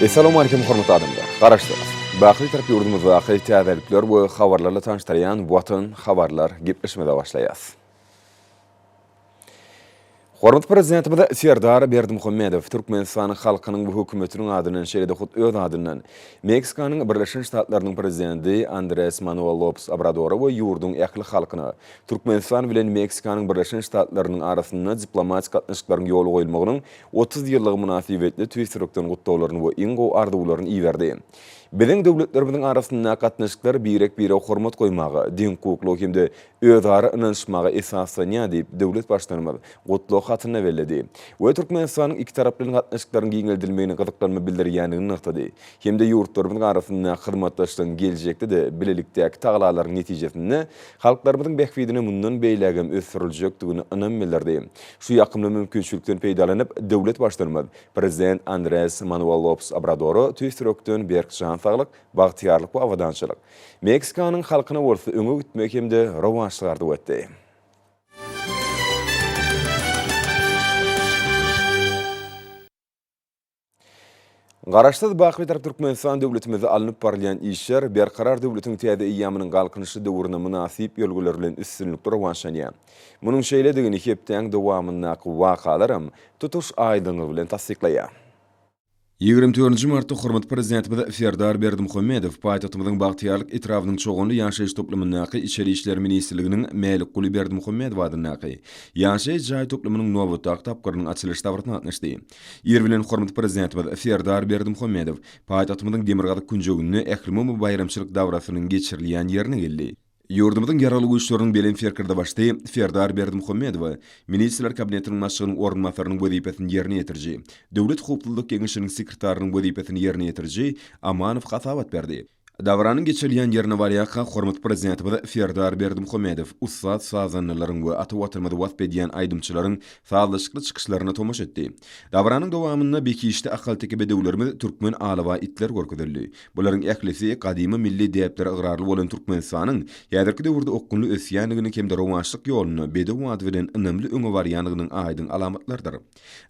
Essalawmalikim hormatly adamlar! Garaşsyz, baky Bitarap ýurdumyzdaky täzelikler we habarlarla tanyşdyrýan Watan habarlar gepleşigimize başlaýas. Hormatly Prezidentimiz Serdar Berdimuhamedow Türkmenistanyň halkynyň we hökümetiniň adyndan, şeýle-de hut öz adyndan Meksikanyň Birleşen Ştatlarynyň Prezidenti Andres Manuel Lopes Obradora we ýurduň ähli halkyna Türkmenistan bilen Meksikanyň Birleşen Ştatlarynyň arasynda diplomatik gatnaşyklaryň ýola goýulmagynyň 30 ýyllygy mynasybetli tüýs ýürekden gutlaglaryny we iň gowy arzuwlaryny iberdi. Biziň döwletlerimiziň arasyndaky gatnaşyklar birek-birege hormat goýmaga, deňhukuklyga hem-de özara ynanyşmaga esaslanýar diýip, döwlet Baştutanymyz gutlag hatynda belledi we Türkmenistanyň ikitaraplaýyn gatnaşyklaryň giňeldilmegine gyzyklanma bildirýändigini nygtady hem-de ýurtlarymyzyň arasyndaky hyzmatdaşlygyň geljekde-de bilelikdäki tagalalaryň netijesinde halklarymyzyň bähbidine mundan beýlägem ösdüriljekdigine ynam bildirdi. Şu ýakymly mümkinçilikden peýdalanyp, döwlet Baştutanymyz Prezident Andres Manuel Lopes Obradora tüýs ýürekden berk jan saglyk, bagtyýarlyk we abadançylyk, Meksikanyň halkyna bolsa öňe gitmek hem-de rowaçlyk arzuw etdi. Garaşsyz, baky Bitarap Türkmenistan döwletimizde alnyp barylýan işler Berkarar döwletiň täze eýýamynyň Galkynyşy döwründe mynasyp ýörelgeler bilen üstünlikli rowaçlanýar. Munuň şeýledigini hepdäň dowamyndaky wakalaram tutuş aýdyňlygy bilen tassyklaýar. 24-nji martda hormatly Prezidentimiz Serdar Berdimuhamedow paýtagtymyzyň Bagtyýarlyk etrabynyň Çoganly ýaşaýyş toplumyndaky Içeri işler ministrliginiň Mälikguly Berdimuhamedow adyndaky ýaşaýyş jaý toplumynyň nobatdaky tapgyrynyň açylyş dabarasyna gatnaşdy. Ir bilen hormatly Prezidentimiz Serdar Berdimuhamedow paýtagtymyzyň demirgazyk künjeginde ählumumy baýramçylyk dabarasynyň geçirilýän ýerine geldi. Ýurdumyzyň Ýaragly Güýçleriniň Belent Serkerdebaşysy Serdar Berdimuhamedowa Ministrler Kabinetiniň Başlygynyň orunbasarynyň wezipesini ýerine ýetiriji, Döwlet howpsuzlyk geňeşiniň sekretarynyň wezipesini ýerine ýetiriji Amanow hasabat berdi. Dabaranyň geçirilýän ýerine barýarka, hormatly Prezidentimiz Serdar Berdimuhamedow ussat sazandalaryň we ata Watanymyzy wasp edýän aýdymçylaryň sazlaşykly çykyşlaryna tomaşa etdi. Dabaranyň dowamynda behişdi ahalteke bedewlerimiz türkmen alabaý itler görkezildi. Bularyň ählisi gadymy milli däplere ygrarly bolan Türkmenistanyň häzirki döwürde okgunly ösýändigini hem-de rowaçlyk ýolunda bedew ady bilen ynamly öňe barýandygynyň aýdyň alamatlarydyr.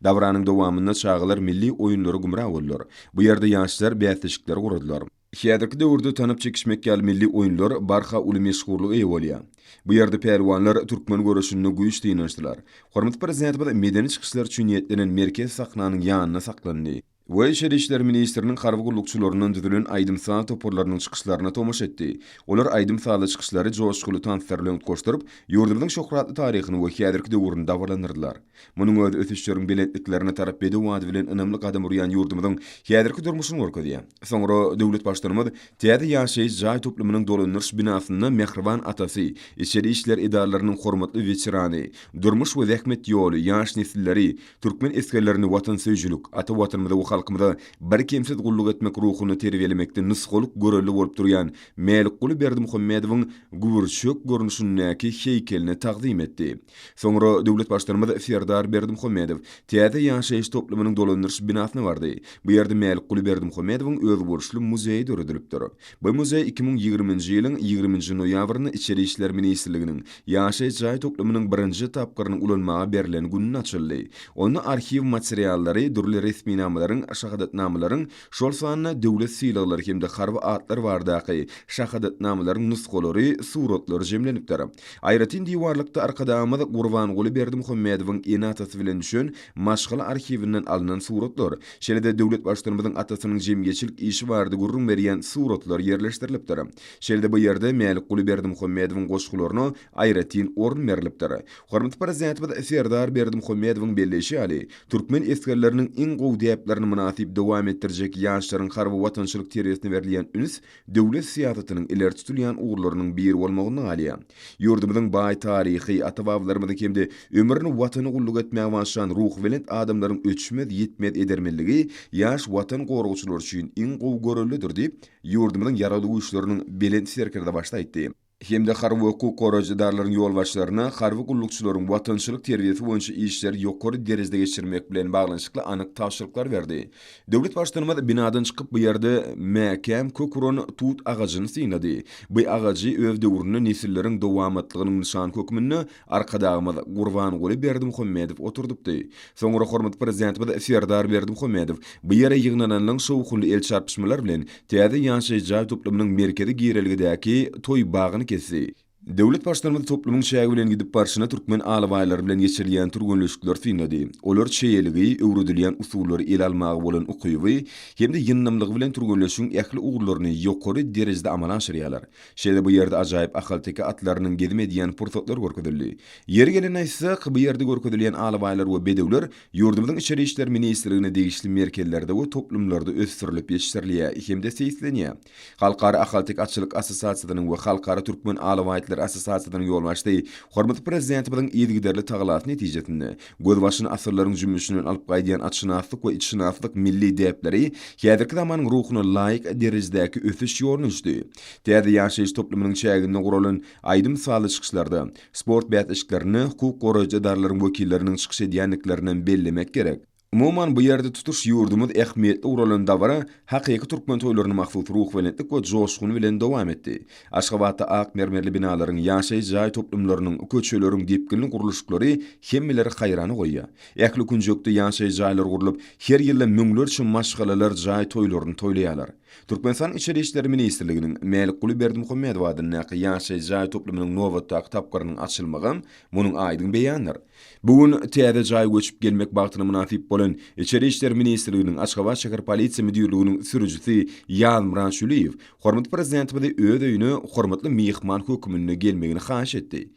Dabaranyň dowamynda çagalar milli oýunlara gümra boldular. Bu ýerde ýaşlar bäsleşikleri guradylar. Häzirki döwürde tanap çekişmek ýaly milli oýunlar barha uly meşhurlyga eýe bolýar. Bu ýerde pälwanlar türkmen göreşinde güýç synanyşdylar. Hormatly Prezidentimiz medeni çykyşlar üçin niýetlenen merkezi sahnanyň ýanynda saklandy we Içeri işler ministriniň harby gullukçylaryndan düzülen aýdym-saz toparlarynyň çykyşlaryna tomaşa etdi. Olar aýdym-sazly çykyşlary joşguly tanslar bilen utgaşdyryp, ýurdumyzyň şöhratly taryhyny we häzirki döwrüni dabaralandyrdylar. Munuň özi ösüşleriň belentliklerine tarap bedew ady bilen ynamly gadam urýan ýurdumyzyň häzirki durmuşyny görkezýär. Soňra döwlet Baştutanymyz täze ýaşaýyş jaý toplumynyň dolandyryş binasynda mähriban atasy, içeri işler edaralarynyň hormatly weterany, durmuş we zähmet ýoly, ýaş nesilleri, türkmen esgerlerini watansöýüjilik, ata Watanymyza we halkymyza birkemsiz gulluk etmek ruhunda terbiýelemekde nusgalyk görelde bolup durýan Mälikguly Berdimuhamedowyň gübürçek görnüşindäki heýkeline tagzym etdi. Soňra döwlet Baştutanymyz Serdar Berdimuhamedow täze ýaşaýyş toplumynyň dolandyryş binasyna bardy. Bu ýerde Mälikguly Berdimuhamedowyň özboluşly muzeýi döredilipdir. Bu muzeý 2020-nji ýylyň ýigriminji noýabrynda Içeri işler ministrliginiň ýaşaýyş jaý toplumynyň birinji tapgyrynyň ulanmaga berlen gününde açyldy. Onda arhiw materiallary, dürli resminamalaryň, şahadatnamalaryň, şol sanda döwlet sylaglary hem-de harby atlar baradaky şahadatnamalaryň nusgalary, suratlary jemlenipdir. Aýratyn diwarlykda Arkadagymyz Gurbanguly Berdimuhamedowyň ene-atasy bilen düşen maşgala arhiwinden alnan suratlar, şeýle-de döwlet Baştutanymyzyň atasynyň jemgyýetçilik işi barada gürrüň berýän suratlar ýerleşdirilipdir. Şeýle-de bu ýerde Mälikguly Berdimuhamedowyň goşgularyna aýratyn orun berlipdir. Hormatly Prezidentimiz Serdar Berdimuhamedowyň belleýşi ýaly, türkmen esgerleriniň iň gowy däplerini mynasyp dowam etdirjek ýaşlaryň harby-watançylyk terbiýesine berilýän üns döwlet syýasatynyň ileri tutulýan ugurlarynyň biri bolmagynda galýar. Ýurdumyzyň baý taryhy, ata-babalarymyzyň hem-de ömrüni Watana gulluk etmäge bagyşlan ruhubelent adamlaryň öçmez-ýitmez edermenligi ýaş Watan goragçylary üçin iň gowy göreldedir diýip, ýurdumyzyň Ýaragly Güýçleriniň Belent Serkerdebaşysy aýtdy. Hem-de harby we hukuk goraýjy edaralaryň ýolbaşçylaryna harby gullukçylaryň watançylyk terbiýesi boýunça işleri ýokary derejede geçirmek bilen baglanyşykly anyk tabşyryklary berdi. Döwlet Baştutanymyz binadan çykyp, bu ýerde mäkäm kök uran tut agajyny synlady. Bu agajy öz döwründe nesilleriň dowamatlygynyň nyşany hökmünde Arkadagymyz Gurbanguly Berdimuhamedow oturdypdy. Soňra hormatly Prezidentimiz Serdar Berdimuhamedow bu ýere ýygnananlaryň şowhunly el çarpyşmalary bilen täze ýaşaýyş jaý toplumynyň merkezi girelgedäki toý bagyny kesdi. Döwlet Baştutanymyz toplumyň çägi bilen gidip barşyna türkmen alabaýlary bilen geçirilýän türgenleşikleri synlady. Olar çeýeligi, öwredilýän usullary ele almaga bolan ukyby hem-de ýyndamlygy bilen türgenleşigiň ähli ugurlaryny ýokary derejede amala aşyrýarlar. Şeýle bu ýerde ajaýyp ahalteke atlarynyň gezim edýän pursatlary görkezildi. Ýeri gelende aýtsak, bu ýerde görkezilýän alabaýlar we bedewler ýurdumyzyň Içeri işler ministrligine degişli merkezlerde we toplumlarda ösdürilip ýetişdirilýär hem-de seýislenýär. Halkara ahalteke atçylyk assosiasiýasynyň we Halkara türkmen alabaýtlary assosiasiýasynyň ýolbaşçysy hormatly Prezidentimiziň yzygiderli tagalasy netijesinde, Gözbaşyny asyrlaryň jümmüşinden alyp gaýdýan atşynaslyk we itşynaslyk milli däpleri häzirki zamanyň ruhuna laýyk derejedäki ösüş ýoluna düşdi. Täze ýaşaýyş toplumynyň çäginde guralan aýdym-sazly çykyşlarda, sport bäsleşiklerinde hukuk goraýjy edaralaryň wekilleriniň çykyş edýändiklerinem bellemek gerek. Umuman, bu ýerde tutuş ýurdumyz ähmiýetli guralan dabara hakyky türkmen toýlaryna mahsus ruhubelentlik we joşgun bilen dowam etdi. Aşgabatda ak mermerli binalaryň, ýaşaýyş jaý toplumlarynyň, köçeleriň depginli gurluşyklary hemmeleri haýrana goýýar. Ähli künjekde ýaşaýyş jaýlary gurlup, her ýylda müňlerçe maşgalalar jaý toýlaryny toýlaýarlar. Türkmenistanyň Içeri işler ministrliginiň Mälikguly Berdimuhamedow adyndaky ýaşaýyş jaý toplumynyň nobatdaky tapgyrynyň açylmagam munuň aýdyň beýanydyr. Bu gün täze jaýa göçüp gelmek bagtyna mynasyp bolan Içeri işler ministrliginiň Aşgabat şäher polisiýa müdirliginiň sürüjisi Ýazmyrat Şüliýew hormatly Prezidentimizi öz öýüne hormatly myhman hökmünde gelmegini haýyş etdi.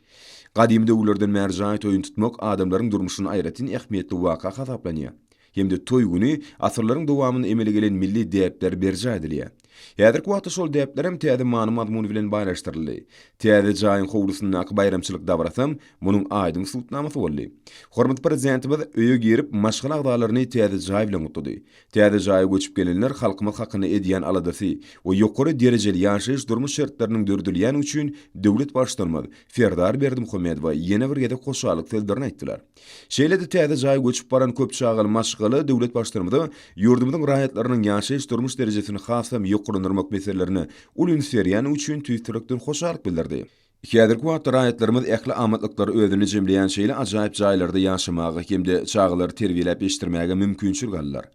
Gadymy döwürlerden bäri jaý toýuny tutmak adamlaryň durmuşynda aýratyn ähmiýetli waka hasaplanýar. Hem-de toý güni asyrlaryň dowamynda emele gelen milli däpler berjaý edilýär. Häzirki wagtda şol däplerem täze many-mazmun bilen baýlaşdyryldy. Täze jaýyň howlusyndaky baýramçylyk dabarasam munuň aýdyň subutnamasy boldy. Hormatly Prezidentimiz öýe girip, maşgala agzalaryny täze jaý bilen gutlady. Täze jaýa göçüp gelenler halkymyz hakynda edýän aladasy we ýokary derejeli ýaşaýyş-durmuş şertleriniň döredilýäni üçin döwlet Baştutanymyz Serdar Berdimuhamedowa ýene bir gezek hoşallyk sözlerini aýtdylar. Şeýle-de täze jaýa göçüp baran köp çagaly maşgala döwlet Baştutanymyza ýurdumyzyň raýatlarynyň ýaşaýyş-durmuş derejesini hasam ýokarlandyrmak meselelerine uly üns berýändigi üçin tüýs ýürekden hoşallyk bildirdi. Häzirki wagtda raýatlarymyz ähli amatlyklary özünde jemleýän şeýle ajaýyp jaýlarda ýaşamaga hem-de çagalary terbiýeläp ýetişdirmäge mümkinçilik aldylar.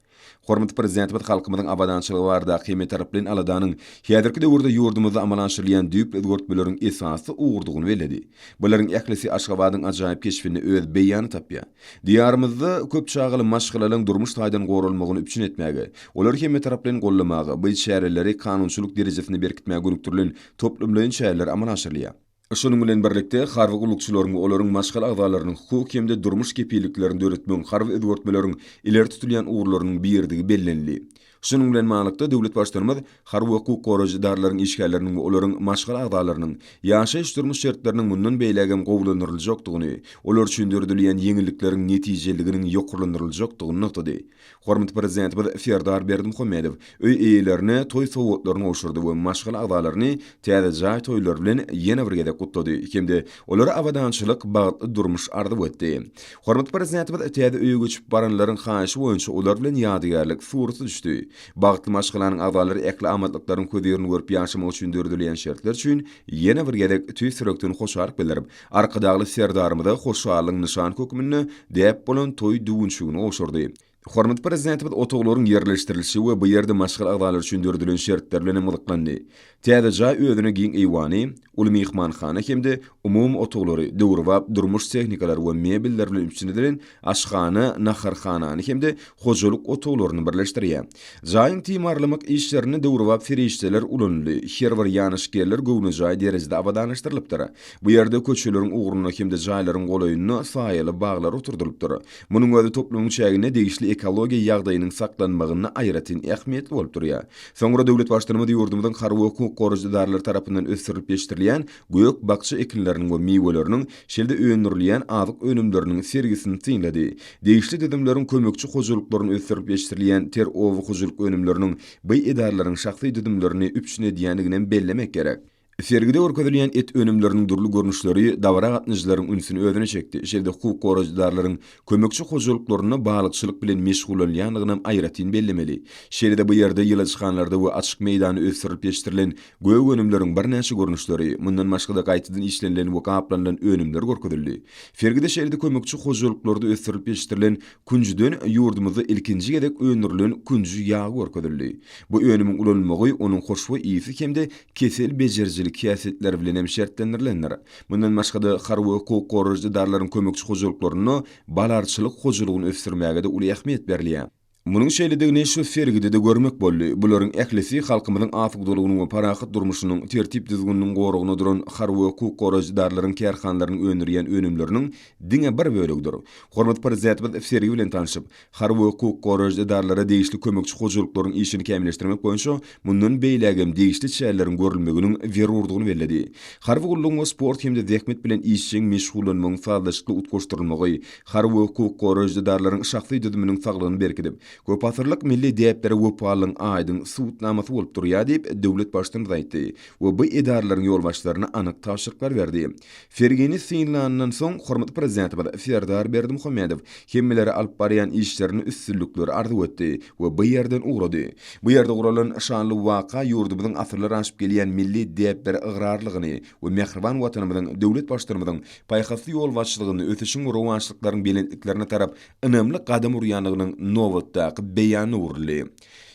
Hormatly Prezidentimiz halkymyzyň abadançylygy baradaky hemmetaraplaýyn aladanyň häzirki döwürde ýurdumyzda amala aşyrylýan düýpli özgertmeleriň esasy ugurdygyny belledi. Bularyň ählisi Aşgabadyň ajaýyp keşbinde öz beýanyny tapýar. Diýarymyzda köp çagaly maşgalalaryň durmuş taýdan goralmagyny üpjün etmäge, olary hemmetaraplaýyn goldamaga, bu çäreleri kanunçylyk derejesinde berkitmäge gönükdirilen toplumlaýyn çäreler amala aşyrylýar. Şunuň bilen birlikde, harby gullukçylaryň we olaryň maşgala agzalarynyň hukuk hem-de durmuş kepilliklerini döretmegiň harby özgertmeleriň ileri tutulýan ugurlarynyň biridigi bellenildi. Şunuň bilen baglylykda, döwlet Baştutanymyz harby we hukuk goraýjy edaralaryň işgärleriniň we olaryň maşgala agzalarynyň ýaşaýyş-durmuş şertleriniň mundan beýlägem gowulandyryljakdygyny, olar üçin döredilýän ýeňillikleriň netijeliliginiň ýokarlandyryljakdygyny nygtady. Hormatly Prezidentimiz Serdar Berdimuhamedow öý eýelerine toý sowgatlaryny gowşurdy we maşgala agzalaryny täze jaý toýlary bilen ýene bir gezek gutlady hem-de olara abadançylyk, bagtly durmuş arzuw etdi. Hormatly Prezidentimiz täze öýe göçüp baranlaryň haýyşy boýunça olar bilen ýadygärlik surata düşdi. Bagtly maşgalanyň agzalary ähli amatlyklaryň hözirini görüp ýaşamak üçin döredilýän şertler üçin ýene bir gezek tüýs ýürekden hoşallyk bildirip, Arkadagly Serdarymyza hoşallygyň nyşany hökmünde däp bolan toý düwünçegini gowşurdy. Hormatly Prezidentimiz otaglaryň ýerleşdirilişi we bu ýerde maşgala agzalary üçin döredilen şertler bilen hem gyzyklandy. Täze jaý özüne giň eýwany, uly myhmanhana hem-de umumy otaglary, döwrebap durmuş tehnikalary we mebeller bilen üpjün edilen aşhana, naharhanany hem-de hojalyk otaglaryny birleşdirýär. Jaýyň timarlamak işlerinde döwrebap serişdeler ulanyldy, her bir ýanaşyk ýerler göwnejaý derejede abadanlaşdyrylypdyr. Bu ýerde köçeleriň ugrunda hem-de jaýlaryň golaýynda saýaly baglar oturdylypdyr. Munuň özi toplumyň çäginde degişli ekologiýa ýagdaýynyň saklanmagynda aýratyn ähmiýetli bolup durýar. Soňra döwlet Baştutanymyz ýurdumyzyň harby we hukuk goraýjy edaralary tarapyndan ösdürilip ýetişdirilýän gök-bakja ekinleriniň we miweleriniň, şeýle-de öndürilýän azyk önümleriniň sergisini synlady. Degişli düzümleriň kömekçi hojalyklaryny ösdürilip ýetişdirilýän ter oba hojalyk önümleriniň bu edaralaryň şahsy düzümlerini üpjün edýändiginem bellemek gerek. Sergide görkezilýän et önümleriniň dürli görnüşleri dabara gatnaşyjylaryň ünsüni özüne çekdi. Şeýle-de hukuk goraýjy edaralaryň kömekçi hojalyklarynda balykçylyk bilen meşgullanylýandygynam aýratyn bellemeli. Şeýle-de bu ýerde ýyladyşhanalarda we açyk meýdanda ösdürilip ýetişdirilen gök önümleriň birnäçe görnüşleri, mundan başga-da gaýtadan işlenilen we gaplanylan önümler görkezildi. Sergide şeýle-de kömekçi hojalyklarda ösdürilip ýetişdirilen Künjüden ýurdumyzda ilkinji gezek öndürilen künji ýagy görkezildi. Bu önümiň ulanylmagy onuň hoşboý ysy hem-de kesel bejerijilik häsiýetleri bilen hem şertlendirilendir. Mundan başga-da, harby we hukuk goraýjy edaralaryň kömekçi hojalyklarynda balarçylyk hojalygyny ösdürmäge-de uly ähmiýet berilýär. Munuň şeýledigini şu sergide-de görmek boldy. Bularyň ählisi halkymyzyň asudalygynyň we parahat durmuşynyň, tertip-düzgüniniň goragyna duran harby we hukuk goraýjy edaralaryň kärhanalarynyň öndürýän önümleriniň diňe bir bölegidir. Hormatly Prezidentimiz sergi bilen tanşyp, harby we hukuk goraýjy edaralara degişli kömekçi hojalyklaryň işini kämilleşdirmek boýunça mundan beýlägem degişli çäreleriň görülmeginiň zerurdygyny belledi. Harby gullugyň we sport hem-de zähmet bilen işjeň meşgullanmagyň sazlaşykly utgaşdyrylmagy harby we hukuk goraýjy edaralaryň şahsy düzüminiň saglygyny berkidip, köpasyrlyk milli däplere wepalylygyň aýdyň subutnamasy bolup durýar diýip, döwlet Baştutanymyz aýtdy we bu edaralaryň ýolbaşçylaryna anyk tabşyryklar berdi. Sergini synlanyndan soň, hormatly Prezidentimiz Serdar Berdimuhamedow hemmelere alyp barýan işlerinde üstünlikleri arzuw etdi we bu ýerden ugrady. Bu ýerde guralan şanly waka ýurdumyzyň asyrlar aşyp gelýän milli däplere ygrarlygyny we mähriban Watanymyzyň, döwlet Baştutanymyzyň paýhasly ýolbaşçylygynda ösüşiň we rowaçlyklaryň belentliklerine tarap ynamly gadam urýandygynyň nobatdaky beýanyna öwrüldi.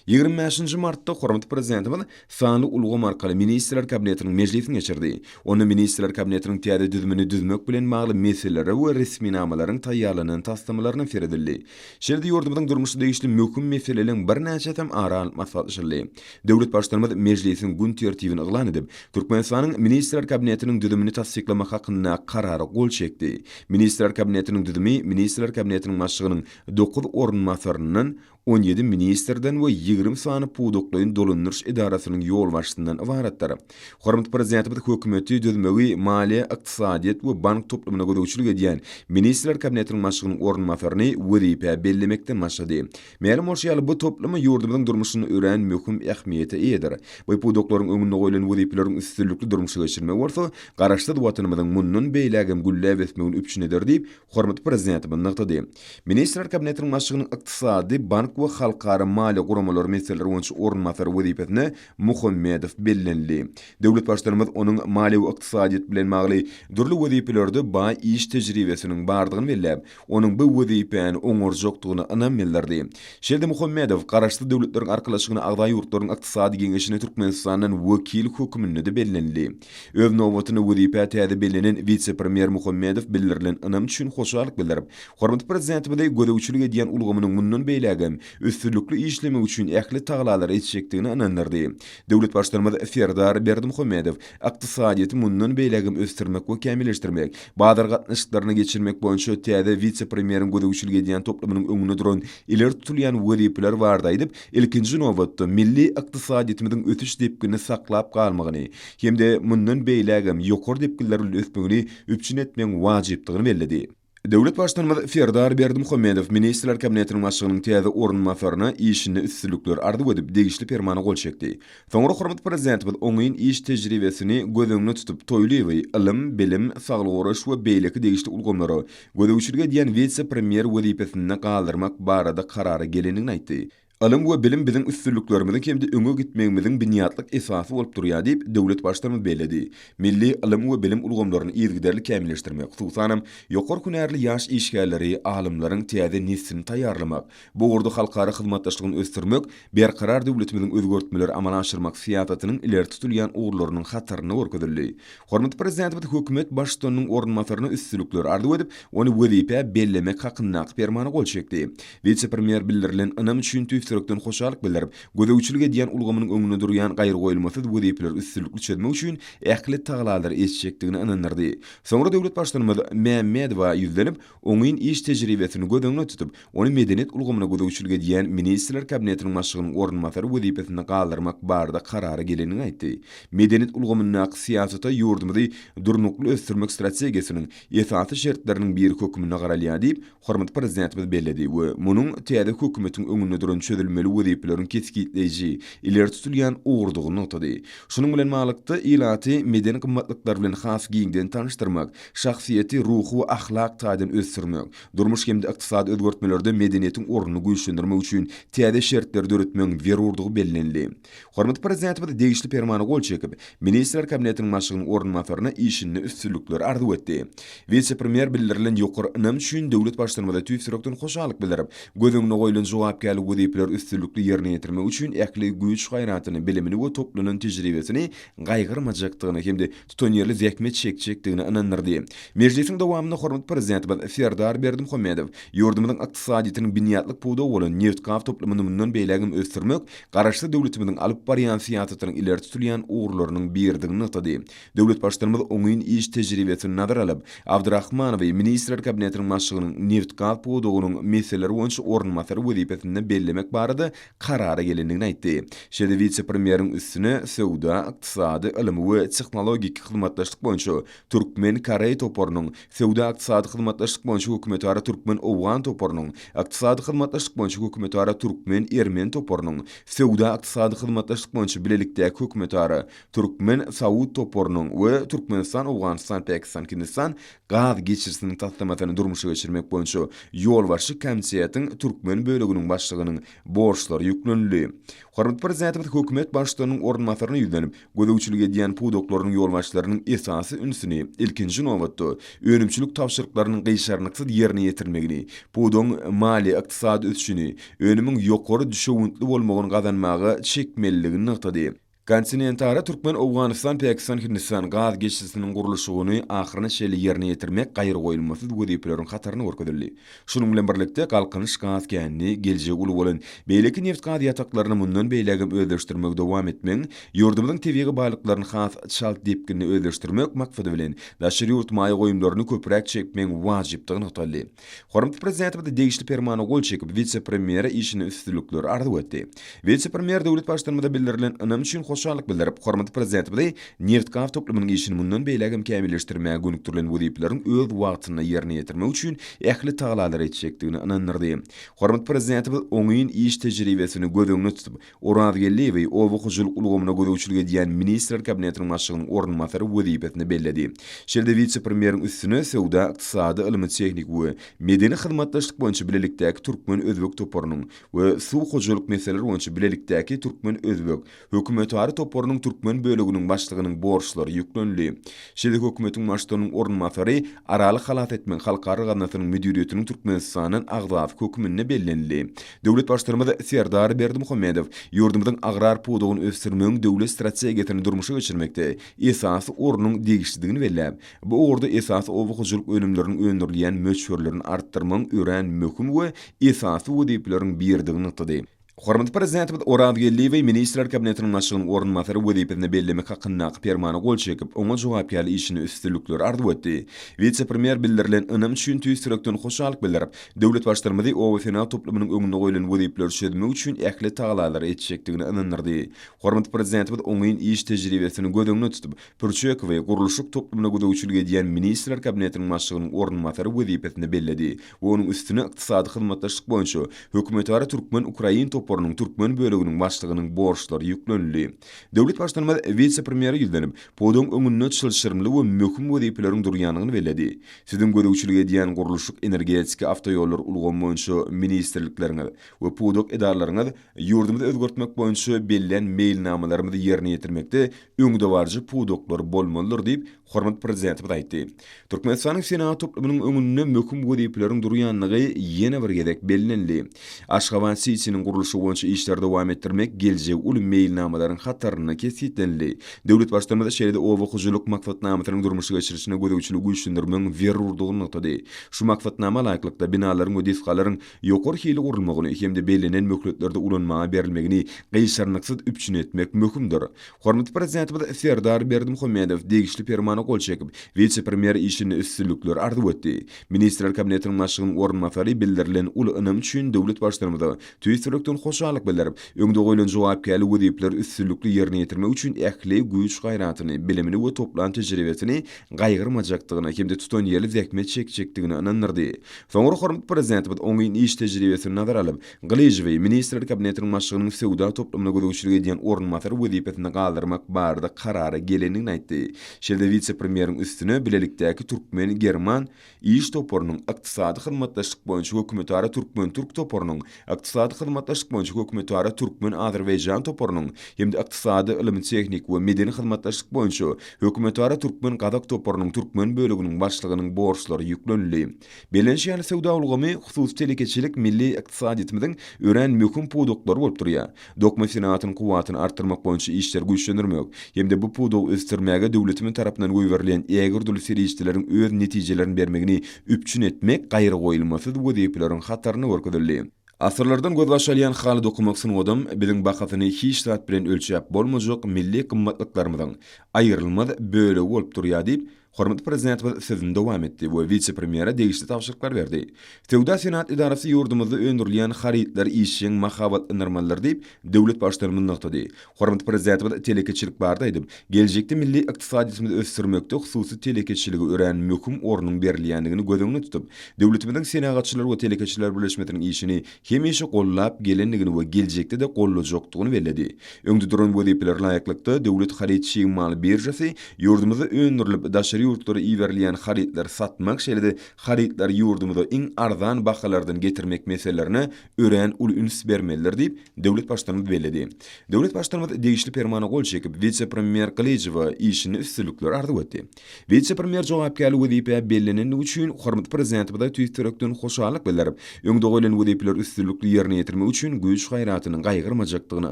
25-nji martda hormatly Prezidentimiz sanly ulgam arkaly Ministrler Kabinetiniň mejlisini geçirdi. Onda Ministrler Kabinetiniň täze düzümini düzmek bilen bagly meselelere we resminamalaryň taýýarlanan taslamalaryna seredildi. Şeýle-de ýurdumyzyň durmuşyna degişli möhüm meseleleriň birnäçesem ara alnyp maslahatlaşyldy. Döwlet Baştutanymyz mejlisiň gün tertibini yglan edip, Türkmenistanyň Ministrler Kabinetiniň düzümini tassyklamak hakynda Karara gol çekdi. Ministrler Kabinetiniň düzümi Ministrler Kabinetiniň Başlygynyň dokuz orunbasaryndan, 17 ministrden we 20 sany pudaklaýyn dolandyryş edarasynyň ýolbaşçysyndan ybaratdyr. Hormatly Prezidentimiz hökümeti düzmegi maliýe, ykdysadyýet we bank toplumyna gözegçilik edýän Ministrler Kabinetiniň Başlygynyň orunbasaryny wezipä bellemekden başlady. Mälim bolşy ýaly, bu toplum ýurdumyzyň durmuşynda örän möhüm ähmiýete eýedir. Bu pudaklaryň öňünde goýlan wezipeleriň üstünlikli durmuşa geçirilmegi bolsa, Garaşsyz Watanymyzyň mundan beýlägem gülläp ösmegini üpjün eder diýip, hormatly Prezidentimiz nygtady. Ministrler Kabinetiniň Başlygynyň ykdysady, bank we halkara maliýe guramalary meseleleri boýunça orunbasary wezipesine Muhammedow bellenildi. Döwlet Baştutanymyz onuň maliýe we ykdysadyýet bilen bagly dürli wezipelerde baý iş tejribesiniň bardygyny belläp, onuň bu wezipäni oňarjakdygyna ynam bildirdi. Şeýle-de Muhammedow Garaşsyz Döwletleriň Arkalaşygyna agza ýurtlaryň Ykdysady Geňeşine Türkmenistandan wekil hökmünde-de bellenildi. Öz nobatynda wezipä täze bellenen wise-premýer Muhammedow bildirilen ynam üçin hoşallyk bildirip, hormatly Prezidentimize gözegçilik edýän ulgamynyň mundan beýlägem üstünlikli işlemegi üçin ähli tagallalary etjekdigine ynandyrdy. Döwlet Baştutanymyz Serdar Berdimuhamedow ykdysadyýeti mundan beýlägem ösdürmek we kämilleşdirmek, bazar gatnaşyklaryny geçirmek boýunça täze wise-premýeriň gözegçilik edýän toplumynyň öňünde duran ileri tutulýan wezipeler barada aýdyp, ilkinji nobatda, milli ykdysadyýetimiziň ösüş depginini saklap galmagyny hem-de mundan beýlägem ýokary depginler bilen ösmegini üpjün etmegiň wajypdygyny belledi. Döwlet Baştutanymyz Serdar Berdimuhamedow Ministrler Kabinetiniň Başlygynyň täze orunbasaryna işinde üstünlikler arzuw edip, degişli Permana gol çekdi. Soňra hormatly Prezidentimiz oňyn iş tejribesini göz öňünde tutup, Toýlyýewi ylym, bilim, saglygy goraýyş we beýleki degişli ulgamlara gözegçilik edýän wise-premýer wezipesinde galdyrmak barada karara gelendigini aýtdy. Ylym we bilim biziň üstünliklerimiziň hem-de öňe gitmegimiziň binýatlyk esasy bolup durýar diýip, döwlet Baştutanymyz belledi. Milli ylym we bilim ulgamlaryny yzygiderli kämilleşdirmek, hususanam, ýokary hünärli ýaş işgärleri, alymlaryň täze neslini taýýarlamak, bu ugurda halkara hyzmatdaşlygyny ösdürmek Berkarar döwletimiziň özgertmeleri amala aşyrmak syýasatynyň ileri tutulýan ugurlarynyň hatarynda görkezildi. Hormatly Prezidentimiz hökümet Baştutanynyň orunbasaryna üstünlikler arzuw edip, ony wezipä bellemek hakyndaky Permana gol çekdi. Wise-premýer bildirilen ynam üçin tüýs ýürekden hoşallyk bildirip, gözegçilik edýän ulgamynyň öňünde durýan gaýragoýulmasyz wezipeleri üstünlikli çözmek üçin ähli tagallalary etjekdigine ynandyrdy. Soňra döwlet Baştutanymyz Mämmedowa ýüzlenip, oňyn iş tejribesini göz öňünde tutup, ony medeniýet ulgamyna gözegçilik edýän Ministrler Kabinetiniň Başlygynyň orunbasary wezipesinde galdyrmak barada karara gelendigini aýtdy. Medeniýet ulgamyndaky syýasata ýurdumyzy durnukly ösdürmek strategiýasynyň esasy şertleriniň biri hökmünde garalýar diýip, hormatly Prezidentimiz belledi we munuň täze hökümetiň öňünde duran çözgütleriniň. çözülmeli wezipeleriň kesgitleýji, ileri tutulýan ugurdygyny nygtady. Şunuň bilen baglylykda, ilaty medeni gymmatlyklar bilen has giňden tanyşdyrmak, şahsyýeti ruhy we ahlak taýdan ösdürmek, durmuş hem-de ykdysady özgertmelerde medeniýetiň ornuny güýçlendirmek üçin täze şertleri döretmegiň zerurdygy bellenildi. Hormatly Prezidentimiz degişli Permana gol çekip, Ministrler Kabinetiniň Başlygynyň orunbasaryna işinde üstünlikleri arzuw etdi. Wise-premýer bildirilen ýokary ynam üçin döwlet Baştutanymyza tüýs ýürekden hoşallyk bildirip, göz öňünde goýlan jogapkärli wezipeleri üstünlikli ýerine ýetirmek üçin ähli güýç-gaýratyny, bilimini we toplanan tejribesini gaýgyrmajakdygyna hem-de tutanýerli zähmet çekjekdigine ynandyrdy. Mejlisiň dowamynda hormatly Prezidentimiz Serdar Berdimuhamedow ýurdumyzyň ykdysadyýetiniň binýatlyk pudagy bolan nebitgaz toplumyny mundan beýlägem ösdürmek Garaşsyz döwletimiziň alyp barýan syýasatynyň ileri tutulýan ugurlarynyň biridigini nygtady. Döwlet Baştutanymyz oňyn iş tejribesini nazara alyp, Abdyrahmanowy Ministrler Kabinetiniň Başlygynyň nebitgaz pudagynyň meseleleri boýunça orunbasary wezipesinde bellemek barada karara gelendigini aýtdy. Şeýle-de wise-premýeriň üstüne söwda, ykdysady, ylmy we tehnologik hyzmatdaşlyk boýunça türkmen-koreý toparynyň, söwda-ykdysady hyzmatdaşlyk boýunça hökümetara türkmen-owgan toparynyň, ykdysady hyzmatdaşlyk boýunça hökümetara türkmen-ermeni toparynyň, söwda-ykdysady hyzmatdaşlyk boýunça bilelikdäki hökümetara türkmen-saud toparynyň we Türkmenistan-Owganystan-Pakistan-Hindistan gaz geçirijisiniň taslamasyny durmuşa geçirmek boýunça ýolbaşçy komitetiň türkmen böleginiň başlygynyň borçlary ýüklenildi. Hormatly Prezidentimiz hökümet Baştutanynyň orunbasaryna ýüzlenip, gözegçilik edýän pudaklarynyň ýolbaşçylarynyň esasy ünsüni, ilkinji nobatda, önümçilik tabşyryklarynyň gyşarnyksyz ýerine ýetirilmegini, pudagyň maliýe-ykdysady ösüşini, önümiň ýokary düşewüntli bolmagyny gazanmaga çekmelidigini nygtady. Kontinentara Türkmen-Owganystan-Pakistan-Hindistan gaz geçirijisiniň gurluşygyny ahyryna çenli ýerine ýetirmek gaýragoýulmasyz wezipeleriň hatarynda görkezildi. Şunuň bilen birlikde, Galkynyş gaz känini, geljegi uly bolan beýleki nebitgaz ýataklaryny mundan beýlägem özleşdirmegi dowam etmegiň, ýurdumyzyň tebigy baýlyklaryny has çalt depginde özleşdirmek maksady bilen, daşary ýurt maýa goýumlaryny köpräk çekmegiň wajypdygy nygtaldy. Hormatly Prezidentimiz degişli Permana gol çekip, wise-premýere işinde üstünlikleri arzuw etdi. Wise-premýer döwlet Baştutanymyza bildirilen ynam üçin hoşallyk bildirip, hormatly Prezidentimizi nebitgaz toplumynyň işini mundan beýläk hem kämilleşdirmäge gönükdirilen wezipeleriň öz wagtynda ýerine ýetirmek üçin ähli tagallalary etjekdigine ynandyrdy. Hormatly Prezidentimiz oňyn iş tejribesini göz öňünde tutup, Orazgeldiýewi oba hojalyk ulgamyna gözegçilik edýän Ministrler Kabinetiniň Başlygynyň orunbasary wezipesine belledi. Şeýle-de wise-premýeriň üstüne söwda, ykdysady, ylmy-tehniki we medeni hyzmatdaşlyk boýunça bilelikdäki türkmen-özbek toparynyň we suw hojalyk meseleleri boýunça bilelikdäki türkmen-özbek hökümetara toparynyň türkmen böleginiň başlygynyň borçlary ýüklenildi. Şeýle-de hökümetiň baştutanynyň orunbasary Araly halas etmek halkara gaznasynyň müdiriýetiniň Türkmenistandan agzasy hökmünde bellenildi. Döwlet Baştutanymyz Serdar Berdimuhamedow ýurdumyzyň agrar pudagyny ösdürmegiň döwlet strategiýasyny durmuşa geçirmekde esasy ornuň degişlidigini belläp, bu ugurda esasy oba hojalyk önümleriniň öndürilýän möçberlerini artdyrmagyň örän möhüm we esasy wezipeleriň biridigini nygtady. Hormatly Prezidentimiz Oraz Geldiýewi Ministrler Kabinetiniň Başlygynyň orunbasary wezipesine bellemek hakyndaky Permana gol çekip, oňa jogapkärli işinde üstünlikleri arzuw etdi. Wise-premýer bildirilen ynam üçin tüýs ýürekden hoşallyk bildirip, döwlet Baştutanymyzy obasenagat toplumynyň öňünde goýlan wezipeleri çözmek üçin ähli tagallalary etjekdigine ynandyrdy. Hormatly Prezidentimiz oňyn iş tejribesini göz öňünde tutup, Pürçekowy gurluşyk toplumyna gözegçilik edýän Ministrler Kabinetiniň Başlygynyň orunbasary wezipesine belledi we onuň üstüne ykdysady hyzmatdaşlyk boýunça hökümetara türkmen-ukrain toparynyň türkmen böleginiň başlygynyň borçlary ýüklenildi. Döwlet Baştutanymyz wise-premýere ýüzlenip, pudagyň öňünde çylşyrymly we möhüm wezipeleriň durýandygyny belledi. Siziň gözegçilik edýän gurluşyk, energetika, awtoýollar ulgamy boýunça ministrlikleriňiz we pudak edaralaryňyz ýurdumyzy özgertmek boýunça bellän meýilnamalarymyzy ýerine ýetirmekde öňdebaryjy pudaklar bolmalydyr diýip, hormatly Prezidentimiz aýtdy. Türkmenistanyň senagat toplumynyň öňünde möhüm wezipeleriň durýandygy ýene bir gezek bellenildi. Aşgabat-sitiniň gurluşygy boýunça işleri dowam etdirmek geljegi uly meýilnamalaryň hatarynda kesgitlenildi. Döwlet Baştutanymyz şeýle-de oba hojalyk maksatnamasynyň durmuşa geçirilişine gözegçiligi güýçlendirmegiň zerurdygyny nygtady. Şu maksatnama laýyklykda, binalaryň we desgalaryň ýokary hilli gurulmagyny hem-de bellenen möhletlerde ulanmaga berilmegini gyşarnyksyz üpjün etmek möhümdir. Hormatly Prezidentimiz Serdar Berdimuhamedow degişli Permana gol çekip, wise-premýer işinde üstünlikleri arzuw etdi. Ministrler Kabinetiniň Başlygynyň orunbasary bildirilen uly ynam üçin döwlet Baştutanymyza tüýs ýürekden hoşallyk. hoşallyk bildirip, öňde goýlan jogapkärli wezipeleri üstünlikli ýerine ýetirmek üçin ähli güýç-gaýratyny, bilimini we toplan tejribesini gaýgyrmajakdygyna hem-de tutanýerli zähmet çekjekdigine ynandyrdy. Soňra hormatly Prezidentimiz oňyn iş tejribesini nazara alyp, Gylyjowy Ministrler Kabinetiniň Başlygynyň söwda toplumyna gözegçilik edýän orunbasary wezipesinde galdyrmak barada karara gelendigini aýtdy. Şeýle-de wise-premýeriň üstüne bilelikdäki türkmen-german iş toparynyň, ykdysady hyzmatdaşlyk boýunça hökümetara türkmen-türk toparynyň, ykdysady hyzmatdaşlyk boýunça hökümetara türkmen-azerbaýjan toparynyň hem-de ykdysady, ylmy-tehniki we medeni hyzmatdaşlyk boýunça hökümetara türkmen-gazak toparynyň türkmen böleginiň başlygynyň borçlary ýüklenildi. Bellenişi ýaly, söwda ulgamy, hususy telekeçilik milli ykdysadyýetimiziň örän möhüm pudaklary bolup durýar. Dokma senagatynyň kuwwatyny artdyrmak boýunça işleri güýçlendirmek hem-de bu pudagy ösdürmäge döwletimiz tarapyndan goýberilýän ägirt uly serişdeleriň öz netijelerini bermegini üpjün etmek gaýragoýulmasyz wezipeleriň hatarynda görkezildi. Asyrlardan gözbaş alýan haly dokamak sungadam biziň bahasyny hiç zat bilen ölçäp bolmajak milli gymmatlyklarymyzyň aýrylmaz bölegi bolup durýar diýip, Hormatly Prezidentimiz sözüni dowam etdi we wise-premýere degişli tabşyryklary berdi. Söwda-senagat edarasy ýurdumyzda öndürilýän harytlary işjeň mahabatlandyrmalydyr diýip, döwlet Baştutanymyz nygtady. Hormatly Prezidentimiz telekeçilik barada aýdyp, geljekde milli ykdysadyýetimizi ösdürmekde hususy telekeçilige örän möhüm ornuň berilýändigini göz öňünde tutup, döwletimiziň Senagatçylar we telekeçiler birleşmesiniň işini hemişe gollap gelendigini we geljekde-de gollajakdygyny belledi. Öňde duran wezipelere laýyklykda, Döwlet haryt çig mal biržasy ýurdumyzda öndürilip, daşary ýurtlara iberilýän harytlary satmak, şeýle-de harytlary ýurdumyza iň arzan bahalardan getirmek meselelerine örän uly üns bermelidir diýip, döwlet Baştutanymyz belledi. Döwlet Baştutanymyz degişli Permana gol çekip, wise-premýer Gylyjowa işinde üstünlikler arzuw etdi. Wise-premýer jogapkärli wezipä bellenendigi üçin hormatly Prezidentimize tüýs ýürekden hoşallyk bildirip, öňde goýlan wezipeleri üstünlikli ýerine ýetirmek üçin güýç-gaýratyny gaýgyrmajakdygyna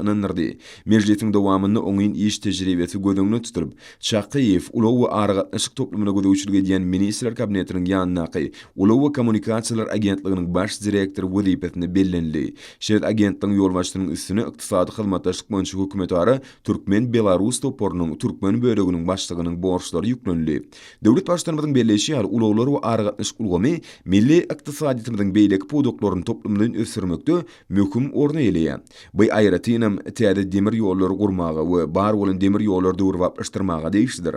ynandyrdy. Mejlisiň dowamynda oňyn iş tejribesi göz öňünde tutulyp, Çakyýew ulag we aragatnaşyk toplumyna gözegçilik edýän Ministrler Kabinetiniň ýanyndaky Ulag we kommunikasiýalar agentliginiň baş direktory wezipesine bellenildi. Şeýle-de agentligiň ýolbaşçysynyň üstüne ykdysady hyzmatdaşlyk boýunça hökümetara Türkmen-belarus toparynyň türkmen böleginiň başlygynyň borçlary ýüklenildi. Döwlet Baştutanymyzyň belleýşi ýaly, ulaglar we aragatnaşyk ulgamy milli ykdysadyýetimiziň beýleki pudaklaryny toplumlaýyn ösdürmekde möhüm orny eýeleýär. Bu, aýratynam, täze demir ýollary gurmaga we bar bolan demir ýollary döwrebaplaşdyrmaga degişlidir.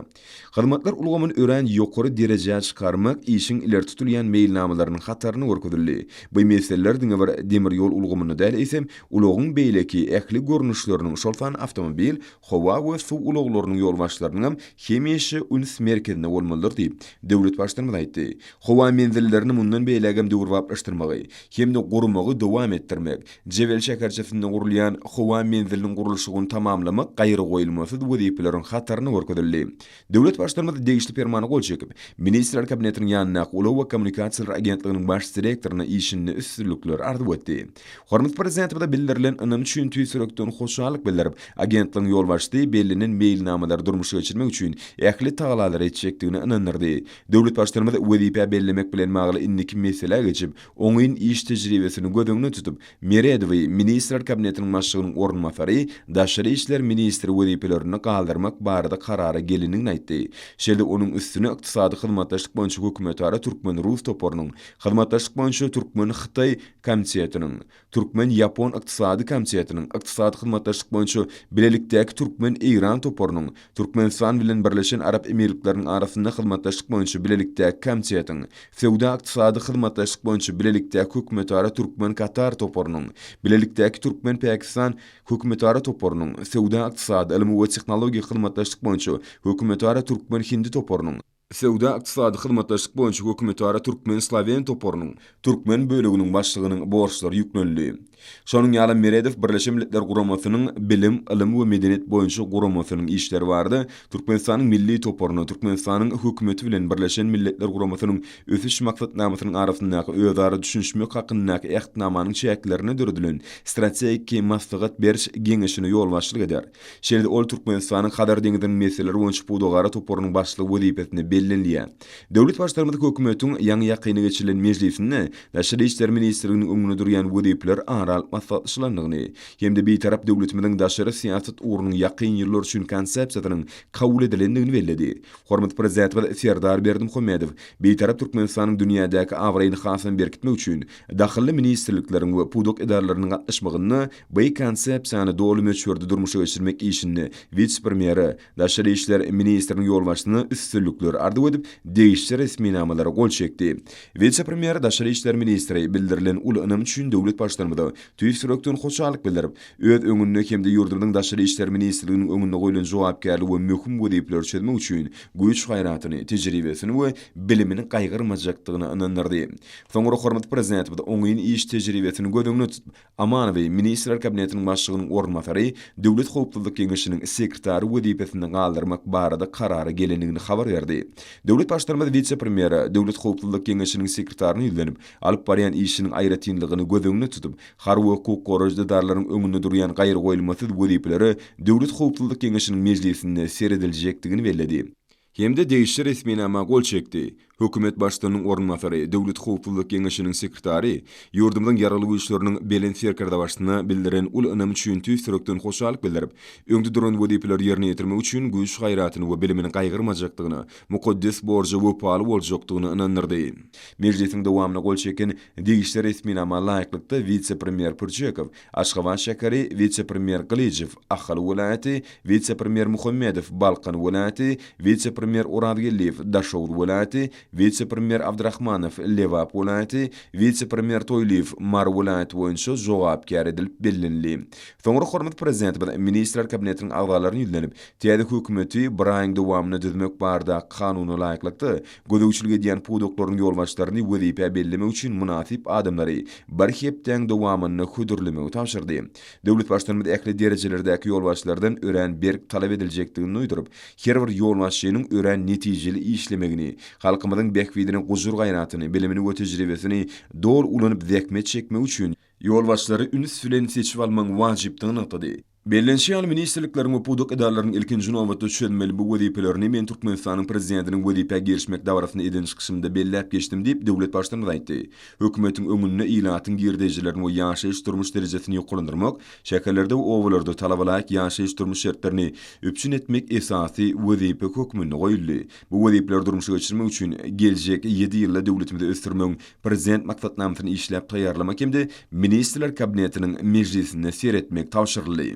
Hyzmatlar ulgamyny örän ýokary derejä çykarmak işiň ileri tutulýan meýilnamalarynyň hatarynda görkezildi. Bu meseleler diňe bir demir ýol ulgamynda däl, eýsem, ulagyň beýleki ähli görnüşleriniň, şol sanda awtomobil, howa we suw ulaglarynyň ýolbaşçylarynyňam hemişe üns merkezinde bolmalydyr diýip, döwlet Baştutanymyz aýtdy. Howa menzillerini mundan beýlägem döwrebaplaşdyrmagy hem-de gurmagy dowam etdirmek, Jebel şäherçesinde gurulýan howa menziliniň gurluşygyny tamamlamak gaýragoýulmasyz wezipeleriň hatarynda görkezildi. Döwlet Baştutanymyz degişli Permana gol çekip, Ministrler Kabinetiniň ýanyndaky Ulag we kommunikasiýalar agentliginiň baş direktoryna işinde üstünlikler arzuw etdi. Hormatly Prezidentimize bildirilen ynam üçin tüýs ýürekden hoşallyk bildirip, agentligiň ýolbaşçysy bellenen meýilnamalary durmuşa geçirmek üçin ähli tagallalary etjekdigine ynandyrdy. Döwlet Baştutanymyz wezipä bellemek bilen bagly indiki meselä geçip, Oňyn iş tejribesini göz öňünde tutup, Meredowy Ministrler Kabinetiniň Başlygynyň orunbasary, daşary işler ministri wezipelerinde galdyrmak barada karara gelendigini aýtdy. Şeýle-de onuň üstüne Ykdysady hyzmatdaşlyk boýunça hökümetara türkmen-rus toparynyň, Hyzmatdaşlyk boýunça türkmen-hytaý komitetiniň, Türkmen-ýapon ykdysady komitetiniň, Ykdysady hyzmatdaşlyk boýunça bilelikdäki türkmen-eýran toparynyň, Türkmenistan bilen Birleşen Arap Emirlikleriniň arasynda hyzmatdaşlyk boýunça bilelikdäki komitetiň, Söwda-ykdysady hyzmatdaşlyk boýunça bilelikdäki hökümetara türkmen-katar toparynyň, Bilelikdäki türkmen-pakistan hökümetara toparynyň, Söwda-ykdysady, ylmy we tehnologik hyzmatdaşlyk boýunça hökümetara türkmen-hindi toparynyň, Söwda-ykdysady hyzmatdaşlyk boýunça hökümetara türkmen-slowen toparynyň türkmen böleginiň başlygynyň borçlary ýüklenildi. Şonuň ýaly Meredow Birleşen Milletler Guramasynyň Bilim, ylym we medeniýet boýunça guramasynyň işleri barada Türkmenistanyň milli toparyna Türkmenistanyň Hökümeti bilen Birleşen Milletler Guramasynyň Ösüş Maksatnamasynyň arasyndaky özara düşünişmek hakyndaky Ähtnamanyň çäklerinde döredilen Strategiki maslahat beriş geňeşine ýolbaşçylyk eder. Şeýle-de ol Türkmenistanyň Hazar deňziniň meseleleri boýunça pudagara toparynyň başlygy wezipesinde bellenildi. bellenilýär. Döwlet Baştutanymyz Hökümetiň ýaňy-ýakynda geçirilen mejlisinde Daşary işler ministrliginiň öňünde durýan wezipeler ara alyp maslahatlaşylandygyny hem-de Bitarap döwletimiziň daşary syýasat ugrunyň ýakyn ýyllar üçin Konsepsiýasynyň kabul edilendigini belledi. Hormatly Prezidentimiz Serdar Berdimuhamedow Bitarap Türkmenistanyň dünýädäki abraýyny hasam berkitmek üçin dahylly ministrlikleriň we pudak edaralarynyň gatnaşmagynda bu Konsepsiýany doly möçberde durmuşa geçirmek işinde wise-premýere, Daşary işler ministriniň ýolbaşçysyna üstünlikler arzuw edip, degişli resminamalara gol çekdi. Wise-premýer, daşary işler ministri bildirilen uly ynam üçin döwlet Baştutanymyza tüýs ýürekden hoşallyk bildirip, öz öňünde hem-de ýurdumyzyň Daşary işler ministrliginiň öňünde goýlan jogapkärli we möhüm wezipeleri çözmek üçin güýç-gaýratyny, tejribesini we bilimini gaýgyrmajakdygyna ynandyrdy. Soňra hormatly Prezidentimiz oňyn iş tejribesini göz öňünde tutup, Amanowy Ministrler Kabinetiniň Başlygynyň orunbasary, Döwlet howpsuzlyk geňeşiniň sekretary wezipesinde galdyrmak barada karara gelendigini habar berdi. Döwlet Baştutanymyz wise-premýere, Döwlet howpsuzlyk geňeşiniň sekretaryna ýüzlenip, alyp barýan işiniň aýratynlygyny göz öňünde tutup, harby we hukuk goraýjy edaralaryň öňünde durýan gaýragoýulmasyz wezipelere Döwlet howpsuzlyk geňeşiniň mejlisinde serediljekdigini belledi. Hem-de degişli resminama gol çekdi. Hökümet Baştutanynyň orunbasary, Döwlet howpsuzlyk geňeşiniň sekretary ýurdumyzyň Ýaragly Güýçleriniň Belent Serkerdebaşysyna bildiren uly ynamy üçin tüýs ýürekden hoşallyk bildirip, öňde duran wezipeleri ýerine ýetirmek üçin güýç-gaýratyny we bilimini gaýgyrmajakdygyna, mukaddes borja wepaly boljakdygyna ynandyrdy. Mejlisiň dowamynda gol çeken degişli resminama laýyklykda wise-premýer Pürçekow Aşgabat şäheri, wise-premýer Gylyjow, Ahal welaýaty, wise-premýer Muhammedow, Balkan welaýaty, wise-premýer Orazgeldiýew, Daşoguz welaýaty, wise-premýer Abdrahmanow, Lebap welaýaty, wise-premýer Toýlyýew, Mary welaýaty boýunça jogapkär edilip bellenildi. Soňra hormatly Prezidentimiz Ministrler Kabinetiniň agzalaryna ýüzlenip, täze hökümeti bir aýyň dowamynda düzmek baradaky Kanuna laýyklykda, gözegçilik edýän pudaklaryň ýolbaşçylaryny wezipä bellemek üçin mynasyp adamlary bir hepdäň dowamynda hödürlemegi tabşyrdy. Döwlet Baştutanymyz ähli derejelerdäki ýolbaşçylardan örän berk talap ediljekdigini duýduryp, her bir ýolbaşçynyň örän netijeli işlemegini, halkymyzyň bähbidine gujur-gaýratyny, bilimini we tejribesini doly ulanyp zähmet çekmegi üçin ýolbaşçylary üns bilen seçip almagyň wajypdygyny nygtady. Bellenişi ýaly, ministrlikleriň we pudak edaralarynyň ilkinji nobatda çözmeli bu wezipelerini men Türkmenistanyň Prezidentiniň wezipä girişmek dabarasynda eden çykyşymda belläp geçdim diýip, döwlet Baştutanymyz aýtdy. Hökümetiň öňünde ilatyň girdejilerini we ýaşaýyş-durmuş derejesini ýokarlandyrmak, şäherlerde we obalarda talabalaýyk ýaşaýyş-durmuş şertlerini üpjün etmek esasy wezipe hökmünde goýuldy. Bu wezipeleri durmuşa geçirmek üçin geljek ýedi ýylda döwletimizi ösdürmegiň Prezident maksatnamasyny işläp taýýarlamak hem-de Ministrler Kabinetiniň mejlisinde seretmek tabşyryldy.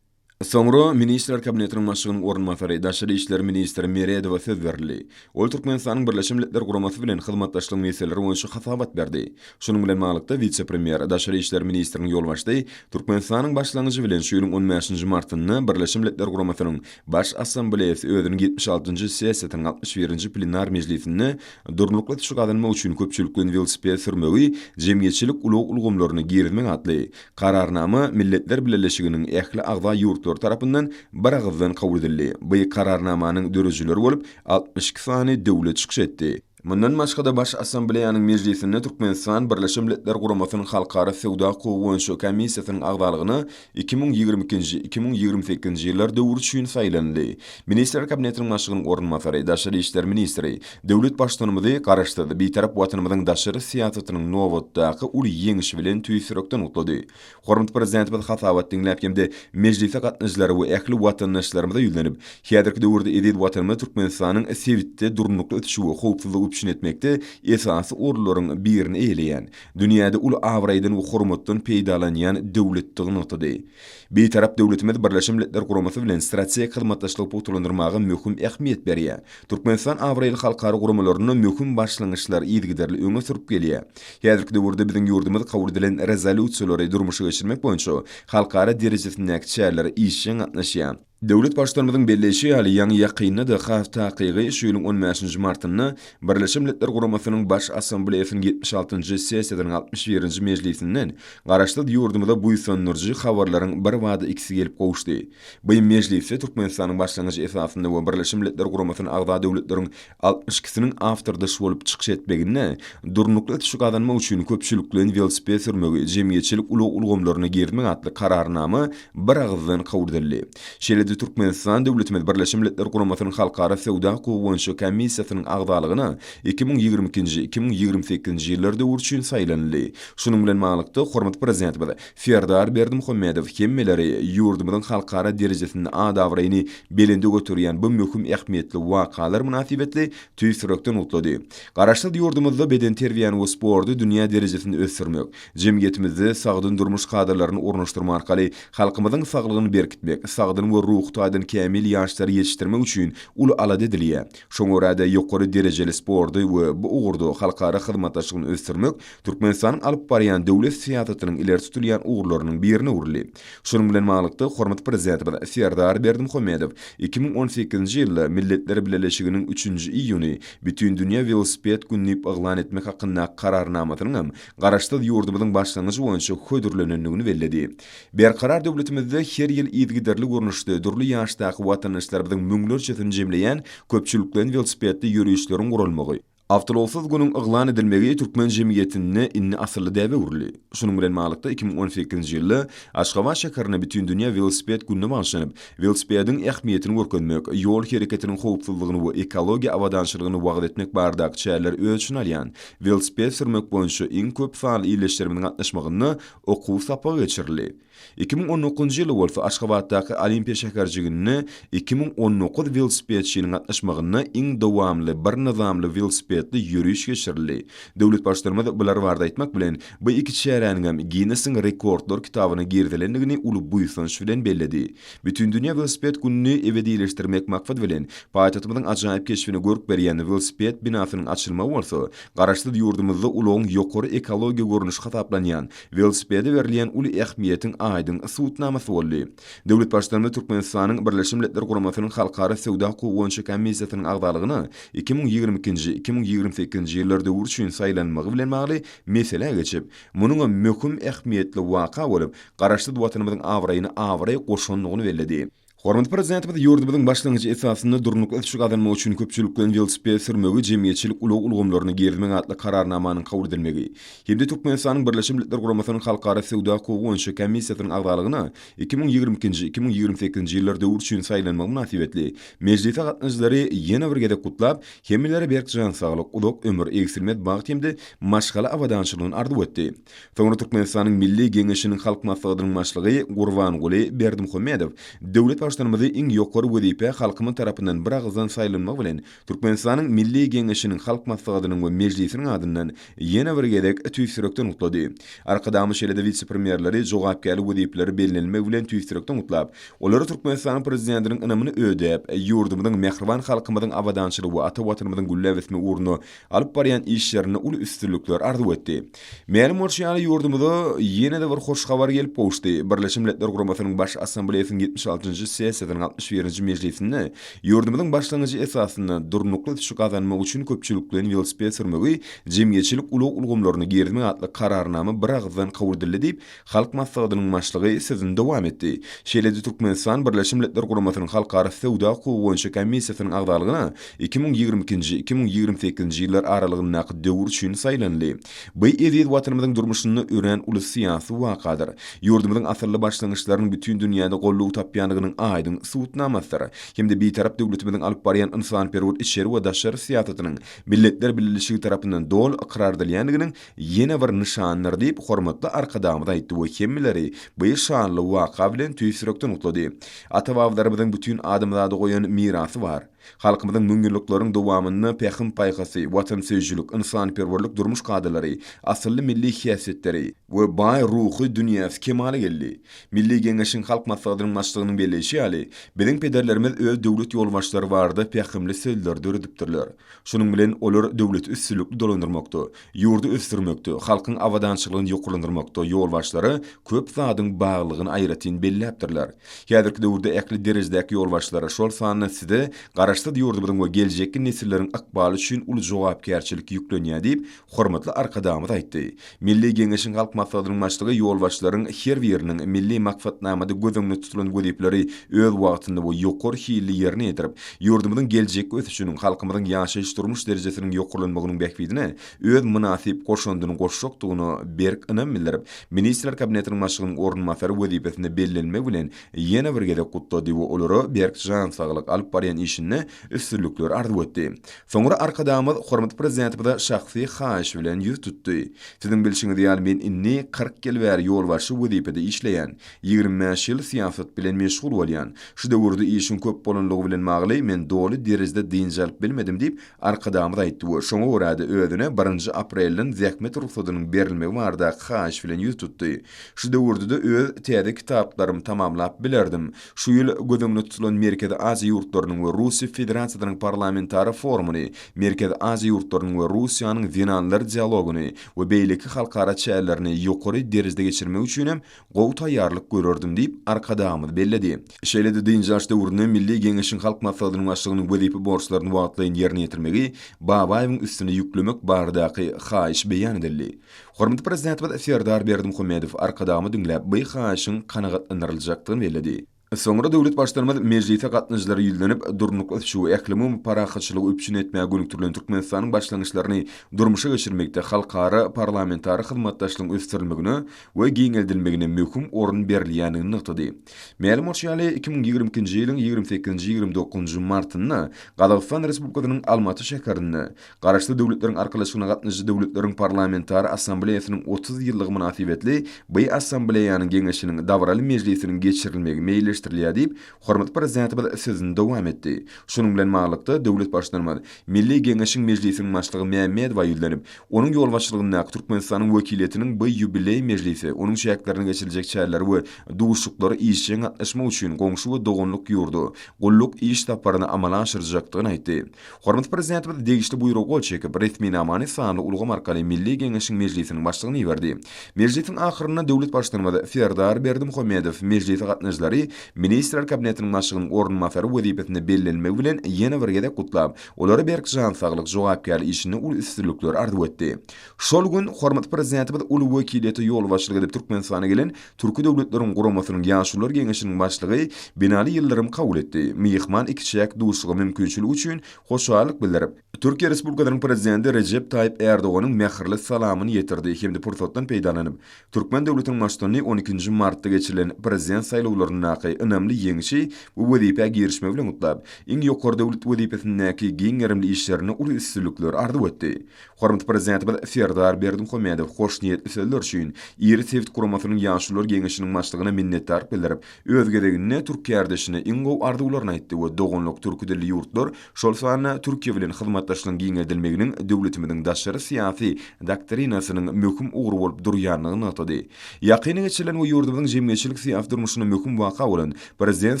Soňra Ministrler Kabinetiniň Başlygynyň orunbasary, daşary işler ministri Meredowa söz berildi. Ol Türkmenistanyň Birleşen Milletler Guramasy bilen hyzmatdaşlygyň meseleleri boýunça hasabat berdi. Şunuň bilen baglylykda, wise-premýer, daşary işler ministriniň ýolbaşçysy Türkmenistanyň başlangyjy bilen şu ýylyň on bäşinji martynda Birleşen Milletler Guramasynyň Baş Assambleýasy özüniň 76-njy sessiýasynyň 61-nji plenar mejlisinde Durnukly ösüşi gazanmak üçin köpçülikleýin welosiped sürmegi jemgyýetçilik ulag ulgamlaryna girizmek atly Kararnama Milletler Bileleşiginiň ähli agza ýurtlary tarapyndan biragyzdan kabul edildi. Bu Kararnamanyň döredijileri bolup 62 sany döwlet çykyş etdi. Mundan başga-da Baş Assambleýanyň mejlisinde Türkmenistan Birleşen Milletler Guramasynyň Halkara söwda hukugy boýunça komissiýasynyň agzalygyna 2022-nji, 2028-nji ýyllar döwri üçin saýlanyldy. Ministrler Kabinetiniň Başlygynyň orunbasary, daşary işler ministri döwlet Baştutanymyzy Garaşsyz, Bitarap Watanymyzyň daşary syýasatynyň nobatdaky uly ýeňşi bilen tüýs ýürekden gutlady. Hormatly Prezidentimiz hasabat diňläp hem-de mejlise gatnaşyjylara we ähli watandaşlarymyza ýüzlenip, häzirki döwürde eziz Watanymyz Türkmenistanyň sebitde durnukly ösüşi we howpsuzlygy üpjün etmekde esasy orunlaryň birini eýeleýän, dünýäde uly abraýdan we hormatdan peýdalanýan döwletdigini nygtady. Bitarap döwletimiz Birleşen Milletler Guramasy bilen strategik hyzmatdaşlygy pugtalandyrmaga möhüm ähmiýet berýär. Türkmenistan abraýly halkara guramalarynda möhüm başlangyçlary yzygiderli öňe sürüp gelýär. Häzirki döwürde biziň ýurdumyz kabul edilen rezolýusiýalary durmuşa geçirmek boýunça halkara derejesindäki çärelere işjeň gatnaşýar. Döwlet Baştutanymyzyň belleýşi ýaly, ýaňy-ýakynda-da, has takygy, şu ýylyň on bäşinji martynda Birleşen Milletler Guramasynyň Baş Assambleýasynyň 76-njy sessiýasynyň 61-nji mejlisinden Garaşsyz ýurdumyza buýsandyryjy habarlaryň birbada ikisi gelip gowuşdy. Bu mejlisde Türkmenistanyň başlangyjy esasynda we Birleşen Milletler Guramasyna agza döwletleriň 62-siniň awtordaş bolup çykyş etmeginde Durnukly ösüşi gazanmak üçin köpçülikleýin welosiped sürmegi jemgyýetçilik ulag ulgamlaryna girizmek atly Kararnama biragyzdan kabul edildi. Şeýle-de. Şeýle-de Türkmenistan döwletimiz Birleşen Milletler Guramasynyň Halkara söwda hukugy boýunça komissiýasynyň agzalygyna 2022-nji, 2028-nji ýyllar döwri üçin saýlanyldy. Şunuň bilen baglylykda, hormatly Prezidentimiz Serdar Berdimuhamedow hemmeleri ýurdumyzyň halkara derejesinde at-abraýyny belende göterýän bu möhüm ähmiýetli wakalar mynasybetli tüýs ýürekden gutlady. Garaşsyz ýurdumyzda bedenterbiýäni we sporty dünýä derejesinde ösdürmek, jemgyýetimizde sagdyn durmuş kadalaryny ornaşdyrmak arkaly halkymyzyň saglygyny berkitmek, sagdyn we ruhy taýdan kämil ýaşlary ýetişdirmek üçin uly alada edilýär. Şoňa görä-de, ýokary derejeli sporty we bu ugurda halkara hyzmatdaşlygyny ösdürmek Türkmenistanyň alyp barýan döwlet syýasatynyň ileri tutulýan ugurlarynyň birine öwrüldi. Şunuň bilen baglylykda, hormatly Prezidentimiz Serdar Berdimuhamedow 2018-nji ýylda Milletler Bileleşiginiň üçünji iýuny Bütindünýä welosiped güni diýip yglan etmek hakyndaky Kararnamasynyň hem Garaşsyz ýurdumyzyň başlangyjy boýunça hödürlenendigini belledi. Berkarar döwletimizde her ýyl yzygiderli görnüşde dürli ýaşdaky watandaşlarymyzyň müňlerçesini jemleýän köpçülikleýin welosipedli ýörişleriň guralmagy, Awtoulagsyz günüň yglan edilmegi türkmen jemgyýetinde indi asylly däbe öwrüldi. Şunuň bilen baglylykda, 2018-nji ýylda Aşgabat şäherinde Bütindünýä welosiped gününe bagyşlanyp, welosipediň ähmiýetini görkezmek, ýol hereketiniň howpsuzlygyny we ekologiýa abadançylygyny wagyz etmek baradaky çäreleri öz içine alýan welosiped sürmek boýunça iň köp sanly ildeşlerimiziň gatnaşmagynda okuw sapagy geçirildi. 2019-njy ýylda bolsa Aşgabatdaky Olimpiýa şäherjiginde 2019 welosipedçiniň gatnaşmagynda iň dowamly bir nyzamly welosipedli ýöriş geçirildi. Döwlet Baştutanymyz bular barada aýtmak bilen, bu iki çäräniňem Ginnesiň rekordlar kitabyna girizilendigini uly buýsanç bilen belledi. Bütindünýä welosiped gününi ebedileşdirmek maksady bilen, paýtagtymyzyň ajaýyp keşbine görk berýän welosiped binasynyň açylmagy bolsa, Garaşsyz ýurdumyzda ulagyň ýokary ekologiýa görnüşi hasaplanýan welosipede berilýän uly ähmiýetiň aýdyň subutnamasy boldy. Döwlet Baştutanymyz Türkmenistanyň Birleşen Milletler Guramasynyň Halkara söwda hukugy boýunça komissiýasynyň agzalygyna 2022-nji, 2028-nji ýyllar döwri üçin saýlanmagy bilen bagly meselä geçip, munuňam möhüm ähmiýetli waka bolup, Garaşsyz Watanymyzyň abraýyna abraý goşandygyny belledi. Hormatly Prezidentimiz ýurdumyzyň başlangyjy esasynda durnukly ösüşi gazanmak üçin köpçülikleýin welosiped sürmegi jemgyýetçilik ulag ulgamlaryna girizmek atly Kararnamanyň kabul edilmegi hem-de Türkmenistanyň Birleşen Milletler Guramasynyň Halkara söwda hukugy boýunça komissiýasynyň agzalygyna 2022-nji, 2028-nji ýyllar döwri üçin saýlanmagy mynasybetli mejlise gatnaşyjylary ýene bir gezek gutlap, hemmelere berk jan saglyk, uzak ömür, egsilmez bagt hem-de maşgala abadançylygyny arzuw etdi. Soňra Türkmenistanyň Milli Geňeşiniň Halk Maslahatynyň Başlygy Gurbanguly Berdimuhamedow döwlet Baştutanymyzy iň ýokary wezipä halkymyz tarapyndan biragyzdan saýlanmagy bilen Türkmenistanyň Milli Geňeşiniň Halk Maslahatynyň we Mejlisiniň adyndan ýene bir gezek tüýs ýürekden gutlady. Arkadagymyz şeýle-de wise-premýerleri jogapkärli wezipelere bellenilmegi bilen tüýs ýürekden gutlap, olary Türkmenistanyň Prezidentiniň ynamyny ödäp, ýurdumyzyň, mähriban halkymyzyň abadançylygy we ata Watanymyzyň gülläp ösmegi ugrunda alyp barýan işlerinde uly üstünlikler arzuw etdi. Mälim bolşy ýaly, ýurdumyza ýene-de bir hoş habar gelip gowuşdy. Birleşen Milletler Guramasynyň Baş Assambleýasynyň 76-njy sessiýasynyň 61-nji mejlisinde ýurdumyzyň başlangyjy esasynda durnukly ösüşi gazanmak üçin köpçülikleýin welosiped sürmegi jemgyýetçilik ulag ulgamlaryna girizmek atly Kararnama biragyzdan kabul edildi diýip, Halk Maslahatynyň Başlygy sözüni dowam etdi. Şeýle-de Türkmenistan Birleşen Milletler Guramasynyň Halkara söwda hukugy boýunça komissiýasynyň agzalygyna 2022-nji, 2028-nji ýyllar aralygyndaky döwür üçin saýlanyldy. Bu eziz Watanymyzyň durmuşynda örän uly syýasy wakadyr. Ýurdumyzyň asylly başlangyçlarynyň bütin dünýäde goldaw tapýandygynyň aýdyň subutnamasydyr hem-de Bitarap döwletimiziň alyp barýan ynsanperwer içeri we daşary syýasatynyň Milletler Bileleşigi tarapyndan doly ykrar edilýändiginiň ýene bir nyşandyr diýip, hormatly Arkadagymyz aýtdy we hemmeleri bu şanly waka bilen tüýs ýürekden gutlady. Ata-babalarymyzyň bütin adamzada goýan mirasy bar. Halkymyzyň müňýyllyklaryň dowamynda pähim-paýhasy, watansöýüjilik, ynsanperwerlik durmuş kadalary, asylly milli häsiýetleri we baý ruhy dünýäsi kemala geldi. Milli Geňeşiň Halk Maslahatynyň Başlygynyň belleýşi ýaly, biziň pederlerimiz öz döwlet ýolbaşçylary barada pähimli sözleri döredipdirler. Şunuň bilen, olar döwleti üstünlikli dolandyrmakda, ýurdy ösdürmekde, halkyň abadançylygyny ýokarlandyrmakda ýolbaşçylara köp zadyň baglygyny aýratyn belläpdirler. Häzirki döwürde ähli derejedäki ýolbaşçylara, şol sanda size Garaşsyz. Garaşsyz ýurdumyzyň we geljekki nesilleriň ykbaly üçin uly jogapkärçilik ýüklenýär diýip, hormatly Arkadagymyz aýtdy. Milli Geňeşiň Halk Maslahatynyň Başlygy ýolbaşçylaryň her biriniň milli maksatnamada göz öňünde tutulan wezipeleri öz wagtynda we ýokary hilli ýerine ýetirip, ýurdumyzyň geljekki ösüşiniň, halkymyzyň ýaşaýyş-durmuş derejesiniň ýokarlanmagynyň bähbidine öz mynasyp goşandyny goşjakdygyna berk ynam bildirip, Ministrler Kabinetiniň Başlygynyň orunbasary wezipesinde bellenmegi bilen ýene bir gezek gutlady we olara berk jan saglyk, alyp barýan işinde üstünlikler arzuw etdi. Soňra Arkadagymyz hormatly Prezidentimize şahsy haýyş bilen ýüz tutdy. Siziň bilşiňiz ýaly, men indi 40 ýyl bäri ýolbaşçy wezipede işleýän. 25 ýyl syýasat bilen meşgul bolýan. Şu döwürde işiň köp bolanlygy bilen bagly men doly derejede dynç alyp bilmedim diýip, Arkadagymyz aýtdy we şoňa görä-de özüne birinji aprelden zähmet rugsadynyň berilmegi baradaky haýyş bilen ýüz tutdy. Şu döwürde-de öz täze kitaplarymy tamamlap bilerdim. Şu ýyl göz öňünde tutulan Merkezi Aziýa ýurtlarynyň we Russiýa Federasiýasynyň parlamentara forumyny, Merkezi Aziýa ýurtlarynyň we Russiýanyň zenanlar dialogyny we beýleki halkara çärelerini ýokary derejede geçirmek üçin hem gowy taýýarlyk görerdim diýip, Arkadagymyz belledi. Şeýle-de dynç alyş döwründe Milli Geňeşiň Halk Maslahatynyň Başlygynyň wezipe borçlaryny wagtlaýyn ýerine ýetirmegi Babaýewiň üstüne ýüklemek baradaky haýyş beýan edildi. Hormatly Prezidentimiz Serdar Berdimuhamedow Arkadagymy diňläp, bu haýyşyň kanagatlandyryljakdygyny belledi. Soňra döwlet Baştutanymyz mejlise gatnaşyjylara ýüzlenip, durnukly ösüşi we ählumumy parahatçylygy üpjün etmäge gönükdirilen Türkmenistanyň başlangyçlaryny durmuşa geçirmekde halkara parlamentara hyzmatdaşlygyň ösdürilmegine we giňeldilmegine möhüm orun berilýändigini nygtady. Mälim bolşy ýaly, 2022-nji ýylyň ýigrimi sekizinji, ýigrimi dokuzynjy martynda Gazagystan Respublikasynyň Almaty şäherinde Garaşsyz Döwletleriň Arkalaşygyna gatnaşyjy döwletleriň Parlamentara Assambleýasynyň 30 ýyllygy mynasybetli by Assambleýanyň Geňeşiniň dabaraly mejlisiniň geçirilmegi meýilleşdirilýär diýip, hormatly Prezidentimiz sözüni dowam etdi. Şunuň bilen baglylykda, döwlet Baştutanymyz Milli Geňeşiň Mejlisiniň Başlygy Mämmedowa ýüzlenip, onuň ýolbaşçylygyndaky Türkmenistanyň wekiliýetiniň by ýubileý mejlisi, onuň çäklerinde geçiriljek çäreleri we duşuşyklara işjeň gatnaşmak üçin goňşy we doganlyk ýurda gulluk iş saparyny amala aşyrjakdygyny aýtdy. Hormatly Prezidentimiz degişli Buýruga gol çekip, resminamany sanly ulgam arkaly Milli Geňeşiň Mejlisiniň Başlygyna iberdi. Mejlisiň ahyrynda döwlet Baştutanymyz Serdar Berdimuhamedow mejlise gatnaşyjylary Ministrler Kabinetiniň Başlygynyň orunbasary wezipesinde bellenilmegi bilen ýene bir gezek gutlap, olara berk jan saglyk, jogapkärli işinde uly üstünlikler arzuw etdi. Şol gün hormatly Prezidentimiz uly wekiliýete ýolbaşçylyk edip Türkmenistana gelen Türki Döwletleriň Guramasynyň Ýaşulular Geňeşiniň başlygy Binali Ýyldyrymy kabul etdi. Myhman ikiçäk duşuşyga mümkinçilik üçin hoşallyk bildirip, Türkiýe Respublikasynyň Prezidenti Rejep Taýyp Ärdoganyň mähirli salamyny ýetirdi hem-de pursatdan peýdalanyp, türkmen döwletiniň Baştutanyny on ikinji martda geçirilen Prezident saýlawlaryndaky ynamly ýeňşi we wezipä girişmegi bilen gutlap, iň ýokary döwlet wezipesindäki giň gerimli işlerinde uly üstünlikler arzuw etdi. Hormatly Prezidentimiz Serdar Berdimuhamedow hoşniýetli sözler üçin iri sebit guramasynyň Ýaşulular geňeşiniň başlygyna minnetdarlyk bildirip, öz gezeginde türk kärdeşine iň gowy arzuwlaryny aýtdy we doganlyk türki dilli ýurtlar, şol sanda Türkiýe bilen hyzmatdaşlygyň giňeldilmeginiň döwletimiziň daşary syýasy doktrinasynyň möhüm ugry bolup durýandygyny nygtady. Ýakynda geçirilen we ýurdumyzyň jemgyýetçilik-syýasy durmuşynda möhüm waka bolan Prezident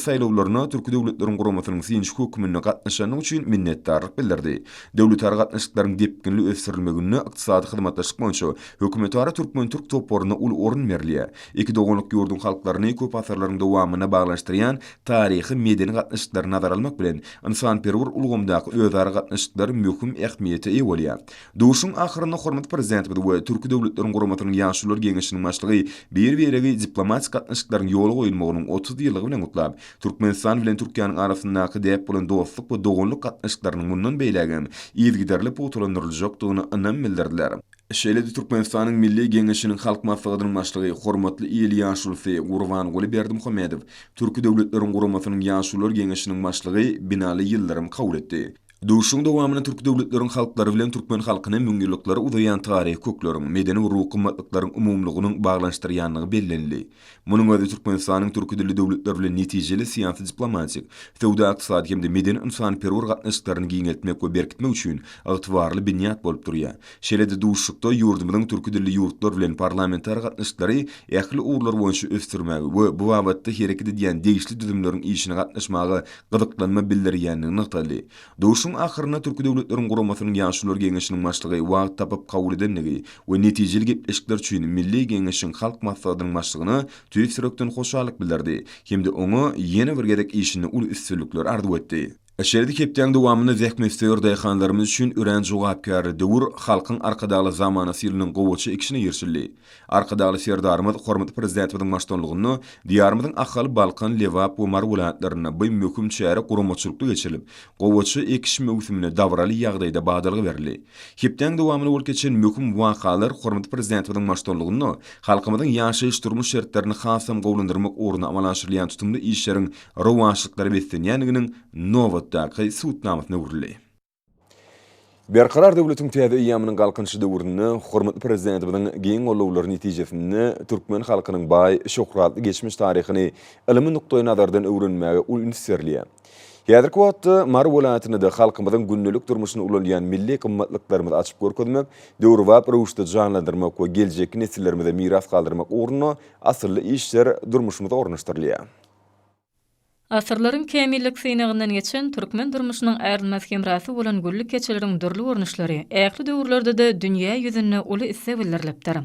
saýlawlaryna Türki Döwletleriň Guramasynyň synçy hökmünde gatnaşandygy üçin minnetdarlyk bildirdi. Döwletara gatnaşyklaryň depginli ösdürilmeginde ykdysady hyzmatdaşlyk boýunça hökümetara türkmen-türk toparyna uly orun berilýär. Iki doganlyk ýurduň halklaryny köp asyrlaryň dowamynda baglanyşdyrýan taryhy-medeni gatnaşyklary nazara almak bilen, ynsanperwer ulgamdaky özara gatnaşyklar möhüm ähmiýete eýe bolýar. Duşuşygyň ahyrynda hormatly Prezidentimiz we Türki Döwletleriň Guramasynyň Ýaşulular Geňeşiniň başlygy bir-biregi diplomatik gatnaşyklaryň ýola goýulmagynyň 30 ýyllygy bilen gutlap, Türkmenistan bilen Türkiýäniň arasyndaky däp bolan dostluk we doganlyk gatnaşyklarynyň mundan beýlägem yzygiderli pugtalandyryljakdygyna ynam bildirdiler. Şeýle-de Türkmenistanyň Milli Geňeşiniň Halk Maslahatynyň Başlygy, hormatly il ýaşulusy Gurbanguly Berdimuhamedow Türki Döwletleriň Guramasynyň Ýaşulular Geňeşiniň Başlygy Binali Ýyldyrymy kabul etdi. Duşuşygyň dowamynda türki döwletleriň halklary bilen türkmen halkyny müňýyllyklara uzaýan taryhy kökleriň, medeni we ruhy gymmatlyklaryň umumylygynyň baglanyşdyrýandygy bellenildi. Munuň özi Türkmenistanyň türki dilli döwletler bilen netijeli syýasy-diplomatik, söwda-ykdysady hem-de medeni-ynsanperwer gatnaşyklaryny giňeltmek we berkitmek üçin ygtybarly binýat bolup durýar. Şeýle-de duşuşykda ýurdumyzyň türki dilli ýurtlar bilen parlamentar gatnaşyklary ähli ugurlar boýunça ösdürmäge we bu babatda hereket edýän degişli düzümleriň işine gatnaşmaga gyzyklanma bildirýändigi nygtaldy. Duşuşygyň ahyrynda Türki Döwletleriň Guramasynyň Ýaşulular Geňeşiniň başlygy wagt tapyp kabul edendigi we netijeli gepleşikler üçin Milli Geňeşiň Halk Maslahatynyň başlygyna tüýs ýürekden hoşallyk bildirdi hem-de oňa ýene bir gezek işinde uly üstünlikler arzuw etdi. Şeýle-de hepdäň dowamynda zähmetsöýer daýhanlarymyz üçin örän jogapkärli döwür, Halkyň Arkadagly zamanasy ýylynyň gowaça ekişine girişildi. Arkadagly Serdarymyz hormatly Prezidentimiziň baştutanlygynda Diýarymyzyň Ahal, Balkan, Lebap we Mary welaýatlarynda bu möhüm çäre guramaçylykly geçirilip, gowaça ekiş möwsümine dabaraly ýagdaýda badalga berildi. Hepdäň dowamynda bolup geçen möhüm wakalar hormatly Prezidentimiziň baştutanlygynda halkymyzyň ýaşaýyş-durmuş şertlerini hasam gowulandyrmak ugrunda amala aşyrylýan tutumly işleriň rowaçlyklara beslenýändiginiň nobatdaky subutnamasyna öwrüldi. Berkarar döwletiň täze eýýamynyň Galkynyşy döwründe hormatly Prezidentimiziň giň gollawlary netijesinde türkmen halkynyň baý, şöhratly geçmiş taryhyny ylmy nukdaýnazardan öwrenmäge uly üns berilýär. Häzirki wagtda Mary welaýatynda-da halkymyzyň gündelik durmuşynda ulanylýan milli gymmatlyklarymyzy açyp görkezmek, döwrebap röwüşde janlandyrmak we geljekki nesillerimize miras galdyrmak ugrunda asylly işler durmuşymyza ornaşdyrylýar. Asyrlaryň kämillik synagyndan geçen, türkmen durmuşynyň aýrylmaz hemrasy bolan gülli keçeleriň dürli görnüşleri ähli döwürlerde-de dünýä ýüzünde uly isleg bildirilipdir.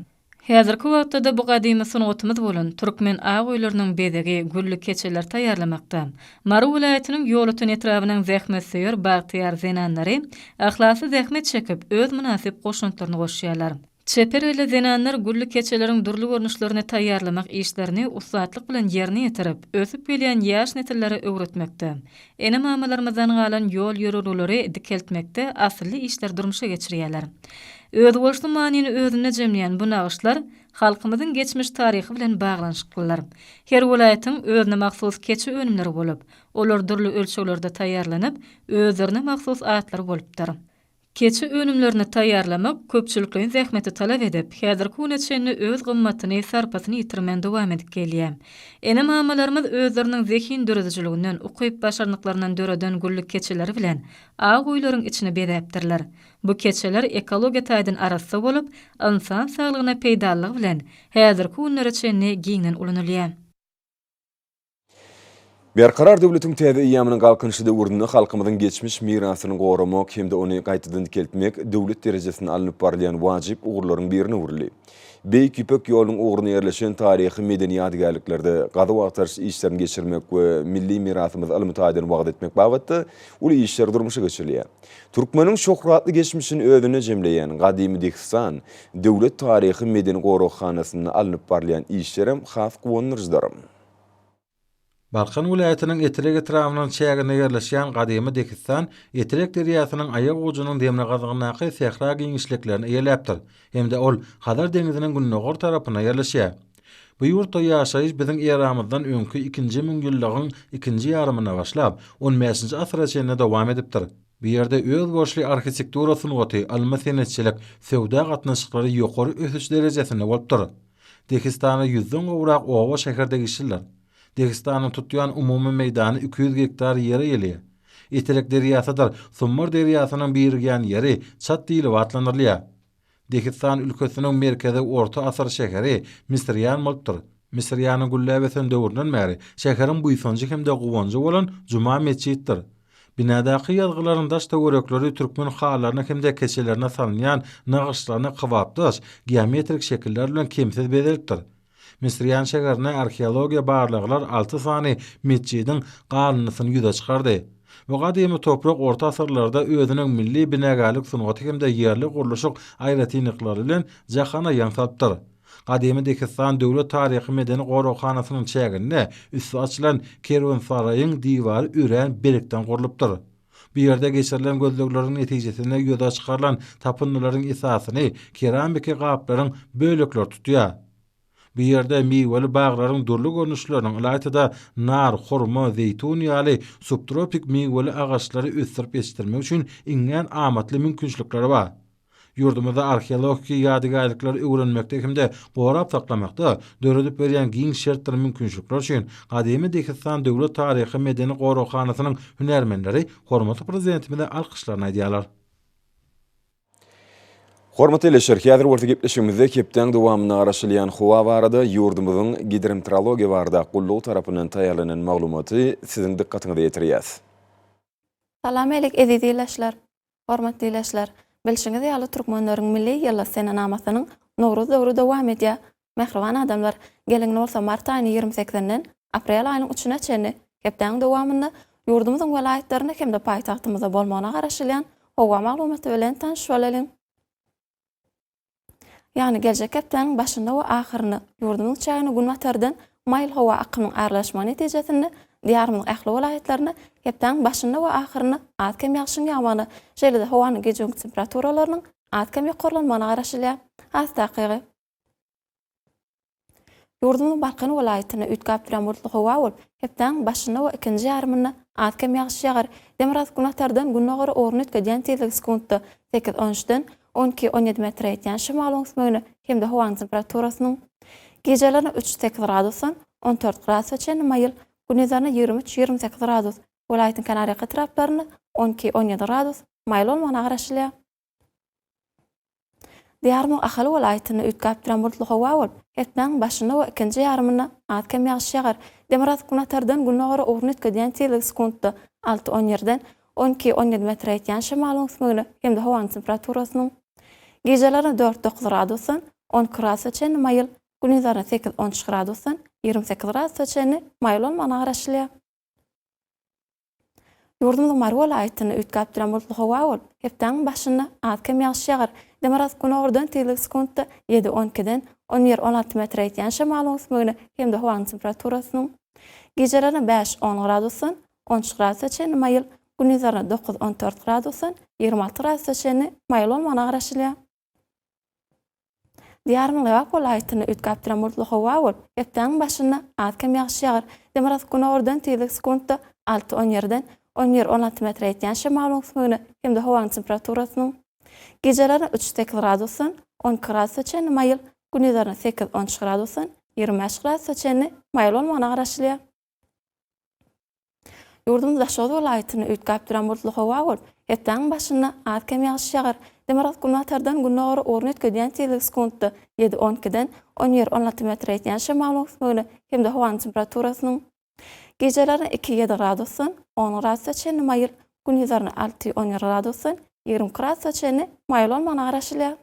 Häzirki wagtda-da bu gadymy sungatymyz bolan türkmen ak öýleriniň bezegi gülli keçeleri taýýarlamakda Mary welaýatynyň Ýolöten etrabynyň zähmetsöýer bagtyýar zenanlary yhlasly zähmet çekip, öz mynasyp goşantlaryny goşýarlar. Çeper elli zenanlar gülli keçeleriň dürli görnüşlerini taýýarlamak işlerini ussatlyk bilen ýerine ýetirip, ösüp gelýän ýaş nesillere öwretmekde, ene-mamalarymyzdan galan ýol-ýörelgeleri dikeltmekde asylly işleri durmuşa geçirýärler. Özboluşly manyny özünde jemleýän bu nagyşlar halkymyzyň geçmiş taryhy bilen baglanyşyklydyr. Her welaýatyň özüne mahsus keçe önümleri bolup, olar dürli ölçeglerde taýýarlanyp, özlerine mahsus atlary bolupdyr. Keçe önümlerini taýýarlamak köpçülikleýin zähmeti talap edip, häzirki güne çenli öz gymmatyny, sarpasyny ýitirmän dowam edip gelýär. Ene-mamalarymyz özleriniň zehin döredijiliginden, ukyp-başarnyklaryndan döreden gülli keçeleri bilen ak öýleriň içini bezäpdirler. Bu keçeler ekologiýa taýdan arassa bolup, ynsan saglygyna peýdalylygy bilen häzirki günlere çenli giňden ulanylýar. Berkarar döwletiň täze eýýamynyň Galkynyşy döwründe halkymyzyň geçmiş mirasyny goramak hem-de ony gaýtadan dikeltmek döwlet derejesinde alnyp barylýan wajyp ugurlaryň birine öwrüldi. Beýik Ýüpek ýolunyň ugrunda ýerleşen taryhy-medeni ýadygärliklerde gazuw-agtaryş işlerini geçirmek we milli mirasymyzy ylmy taýdan wagyz etmek babatda uly işler durmuşa geçirilýär. Türkmeniň şöhratly geçmişini özünde jemleýän gadymy Dehistan döwlet taryhy-medeni goraghanasynda alnyp barylýan işlerem has guwandyryjydyr. Balkan welaýatynyň Etrek etrabynyň çäginde ýerleşýän gadymy Dehistan Etrek derýasynyň aýagujunyň demirgazygyndaky sähra giňişliklerini eýeläpdir hem-de ol Hazar deňziniň gündogar tarapynda ýerleşýär. Bu ýurtda ýaşaýyş biziň eramyzdan öňki ikinji müňýyllygyň ikinji ýarymynda başlap, on bäşinji asyra çenli dowam edipdir. Bu ýerde özboluşly arhitektura sungaty, ylmy-senetçilik, söwda gatnaşyklary ýokary ösüş derejesinde bolupdyr. Dehistana ýüzden gowrak oba-şäher degişlidir. Dehistanyň tutýan umumy meýdany 200 gektar ýere ýelýär. Etrek derýasydyr Summar derýasynyň birigýän ýeri Çat diýlip atlandyrylýar. Dehistan ülkesiniň merkezi orta asyr şäheri Misriýan bolupdyr. Misriýanyň gülläp ösen döwründen bäri şäheriň buýsanjy hem-de guwanjy bolan Juma metjitdir. Binadaky ýazgylaryň daş-töwerekleri türkmen halylaryna hem-de keçelerine salynýan nagyşlaryna kybapdaş geometrik şekiller bilen kemsiz bezelipdir. Misriýan şäherinde arheologiýa barlaglar alty sany metjidiň galyndysyny ýüze çykardy. Bu gadymy toprak orta asyrlarda özüniň milli binagärlik sungaty hem-de ýerli gurluşyk aýratynlyklary bilen jahana ýaň salypdyr. Gadymy Dehistan döwlet taryhy-medeni goraghanasynyň çäginde üsti açylan kerwensaraýyň diwary örän berkden gurlupdyr. Bu ýerde geçirilen gözlegleriň netijesinde ýüze çykarylan tapyndylaryň esasyny keramiki gaplaryň bölekleri tutýar. Bu ýerde miweli baglaryň dürli görnüşleriniň, ylaýta-da nar, hurma, zeýtun ýaly subtropik miweli agaçlary ösdürip ýetişdirmek üçin iňňän amatly mümkinçilikler bar. Ýurdumyzda arheologiki ýadygärlikleri öwrenmekde hem-de gorap saklamakda döredip berýän giň şertdir mümkinçilikler üçin Gadymy Dehistan döwlet taryhy-medeni goraghanasynyň hünärmenleri hormatly Prezidentimize alkyşlaryny aýdýarlar. Hormatly ildeşler, häzir bolsa gepleşigimizde hepdäň dowamynda garaşylýan howa barada ýurdumyzyň Gidrometeorologiýa baradaky gullugy tarapyndan taýýarlanan maglumaty siziň dykgatyňyza ýetirýäs. Salam alik eziz ildeşler! Hormatly ildeşler! Bilşiňiz ýaly türkmenleriň milli ýyly senenamasynyň Nowruz döwri dowam edýär. Mähriban adamlar, geliň bolsa mart aýynyň 28-inden aprel aýynyň üçüne çenli hepdäniň dowamynda. Ýurdumyzyň welaýatlarynda hem-de paýtagtymyzda bolmagyna garaşylýan howa maglumaty bilen tanyş bolalyň. Ýagny geljek hepdäniň başynda we ahyrynda ýurdumyzyň çägine günbatardan maýyl howa akymynyň aralaşmagy netijesinde Diýarymyzyň ähli welaýatlarynda hepdäniň başynda we ahyrynda az-kem ýagşyň ýagmagyna, şeýle-de howanyň gije-gündüz temperaturalarynyň az-kem ýokarlanmagyna garaşylýar. Has takygy. Ýurdumyzyň Balkan welaýatynda üýtgäp durýan bulutly howa bolup, hepdäniň başynda we ikinji ýarymynda az-kem ýagyş ýagar. Demirgazyk-günortadan gündogara ugruny üýtgedýän tizligi sekuntda sekiz, on üçden on iki, on ýedi metre ýetýän şemalyň ösmegine hem-de howanyň temperaturasynyň gijelerine üç, sekiz gradusdan on dört gradusa çenli maýyl, gündizlerine 23, 28 gradus, welaýatyň kenarýaka etraplarynda on iki, on ýedi gradus maýyl bolmagyna garaşylýar. Diýarymyň Ahal welaýatynda üýtgäp duran bulutly howa bolup, hepdäniň başynda we ikinji ýarymynda az-kem ýagyş ýagar. Demirgazyk-günortadan gündogara ugruny üýtgedýän tizligi sekuntda alty, on ýerden on iki, on ýedi metre ýetýän şemalyň ösmegine hem-de howanyň temperaturasynyň gijelerine dört, dokuz gradusdan on iki gradusa çenli maýyl, gündizlerine sekiz, on üç gradusdan 28 gradusa çenli maýyl bolmagyna garaşylýar. Ýurdumyzyň Mary welaýatynda üýtgäp duran bulutly howa bolup, hepdäniň başynda az-kem ýagyş ýagar. Demirgazyk-günordan tizligi sekuntda ýedi, on ikiden on bir, on alty metre ýetýän şemalyň ösmegine hem-de howanyň temperaturasynyň gijelerine bäş, on gradusdan on üç gradusa çenli maýyl, gündizlerine dokuz, on dört gradusdan 26 gradusa çenli maýyl bolmagyna garaşylýar. Diýarymyň Lebap welaýatynda üýtgäp duran bulutly howa bolup, hepdäniň başynda az-kem ýagyş ýagar. Demirgazyk-günordan tizligi sekuntda alty, on ýerden on bir, on alty metre ýetýän şemalyň ösmegine hem-de howanyň temperaturasynyň gijelerine üç, sekiz gradusdan on iki gradusa çenli maýyl, gündizlerine sekiz, on üç gradusdan 25 gradusa çenli maýyl bolmagyna garaşylýar. Ýurdumyz Daşoguz welaýatynda üýtgäp duran bulutly howa bolup, hepdäniň başynda az-kem ýagyş ýagar. Demirgazyk-günortadan gündogara ugruny üýtgedýän tizligi sekuntda ýedi, on ikiden on bir, on alty metre ýetýän şemalyň ösmegine hem-de howanyň temperaturasynyň gijelerine iki, ýedi gradusdan on gradusa çenli maýyl, gündizlerine alty, on bir gradusdan 22 gradusa çenli maýyl bolmagyna garaşylýar.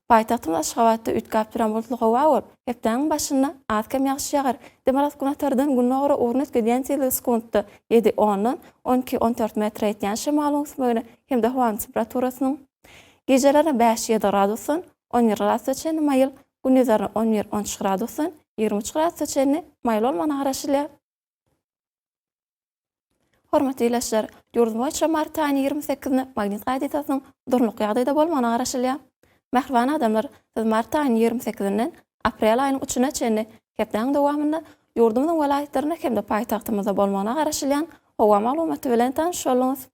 Paýtagtymyz Aşgabatda üýtgäp duran bulutly howa bolup, hepdäniň başynda az-kem ýagyş ýagar. Demirgazyk-günortadan gündogara ugruny üýtgedýän tizligi sekuntda ýedi, ondan on iki, on dört metre ýetýän şemalyň ösmegine hem-de howanyň temperaturasynyň gijelerine bäş, ýedi gradusdan on bir gradusa çenli maýyl, gündizlerine on bir, on üç gradusdan 23 gradusa çenli maýyl bolmagyna garaşylýar. Hormatly ildeşler, ýurdumyz boýunça mart aýynyň 28-ine magnit hadysasynyň durnukly ýagdaýda bolmagyna garaşylýar. Mähriban adamlar, siz mart aýynyň 28-inden aprel aýynyň üçüne çenli hepdäniň dowamynda ýurdumyzyň welaýatlarynda hem-de paýtagtymyzda bolmagyna garaşylýan howa maglumaty bilen tanyş bolduňyz.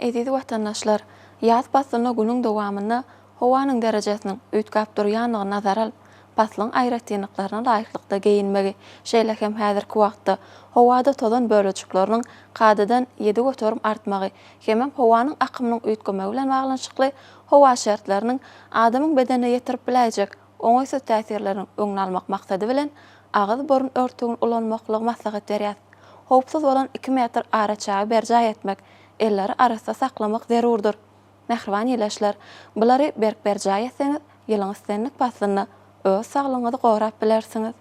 Eziz watandaşlar! Ýaz paslynda günüň dowamynda howanyň derejesiniň üýtgäp durýandygyny nazara alyp, paslyň aýratynlyklaryna laýyklykda geýinmegi, şeýle hem häzirki wagtda howada tozan bölejikleriniň kadadan 7% artmagy hemem howanyň akymynyň üýtgemegi bilen baglanyşykly howa şertleriniň adamyň bedenine ýetirip biläýjek oňaýsyz täsirleriniň öňüni almak maksady bilen, agyz-burun örtügini ulanmaklygy maslahat berýär. Howpsuz bolan iki metr araçägi berjaý etmek, elleri arassa saklamak zerurdyr. Mähriban ildeşler, bulary berk berjaý etseňiz, ýylyň islendik paslynda öz saglygyňyzy gorap bilersiňiz.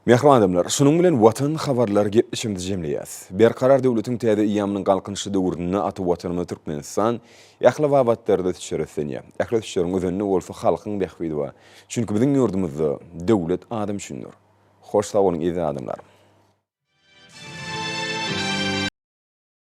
Mähriban adamlar, şunuň bilen Watan habarlary gepleşigimizi jemleýäs. Berkarar döwletiň täze eýýamynyň Galkynyşy döwründe ata Watanymyz Türkmenistan ähli babatlarda ösüşlere beslenýär. Ähli ösüşleriň özeninde bolsa halkyň bähbidi bar. Çünki biziň ýurdumyzda döwlet adam üçindir. Hoş sag boluň eziz adamlar!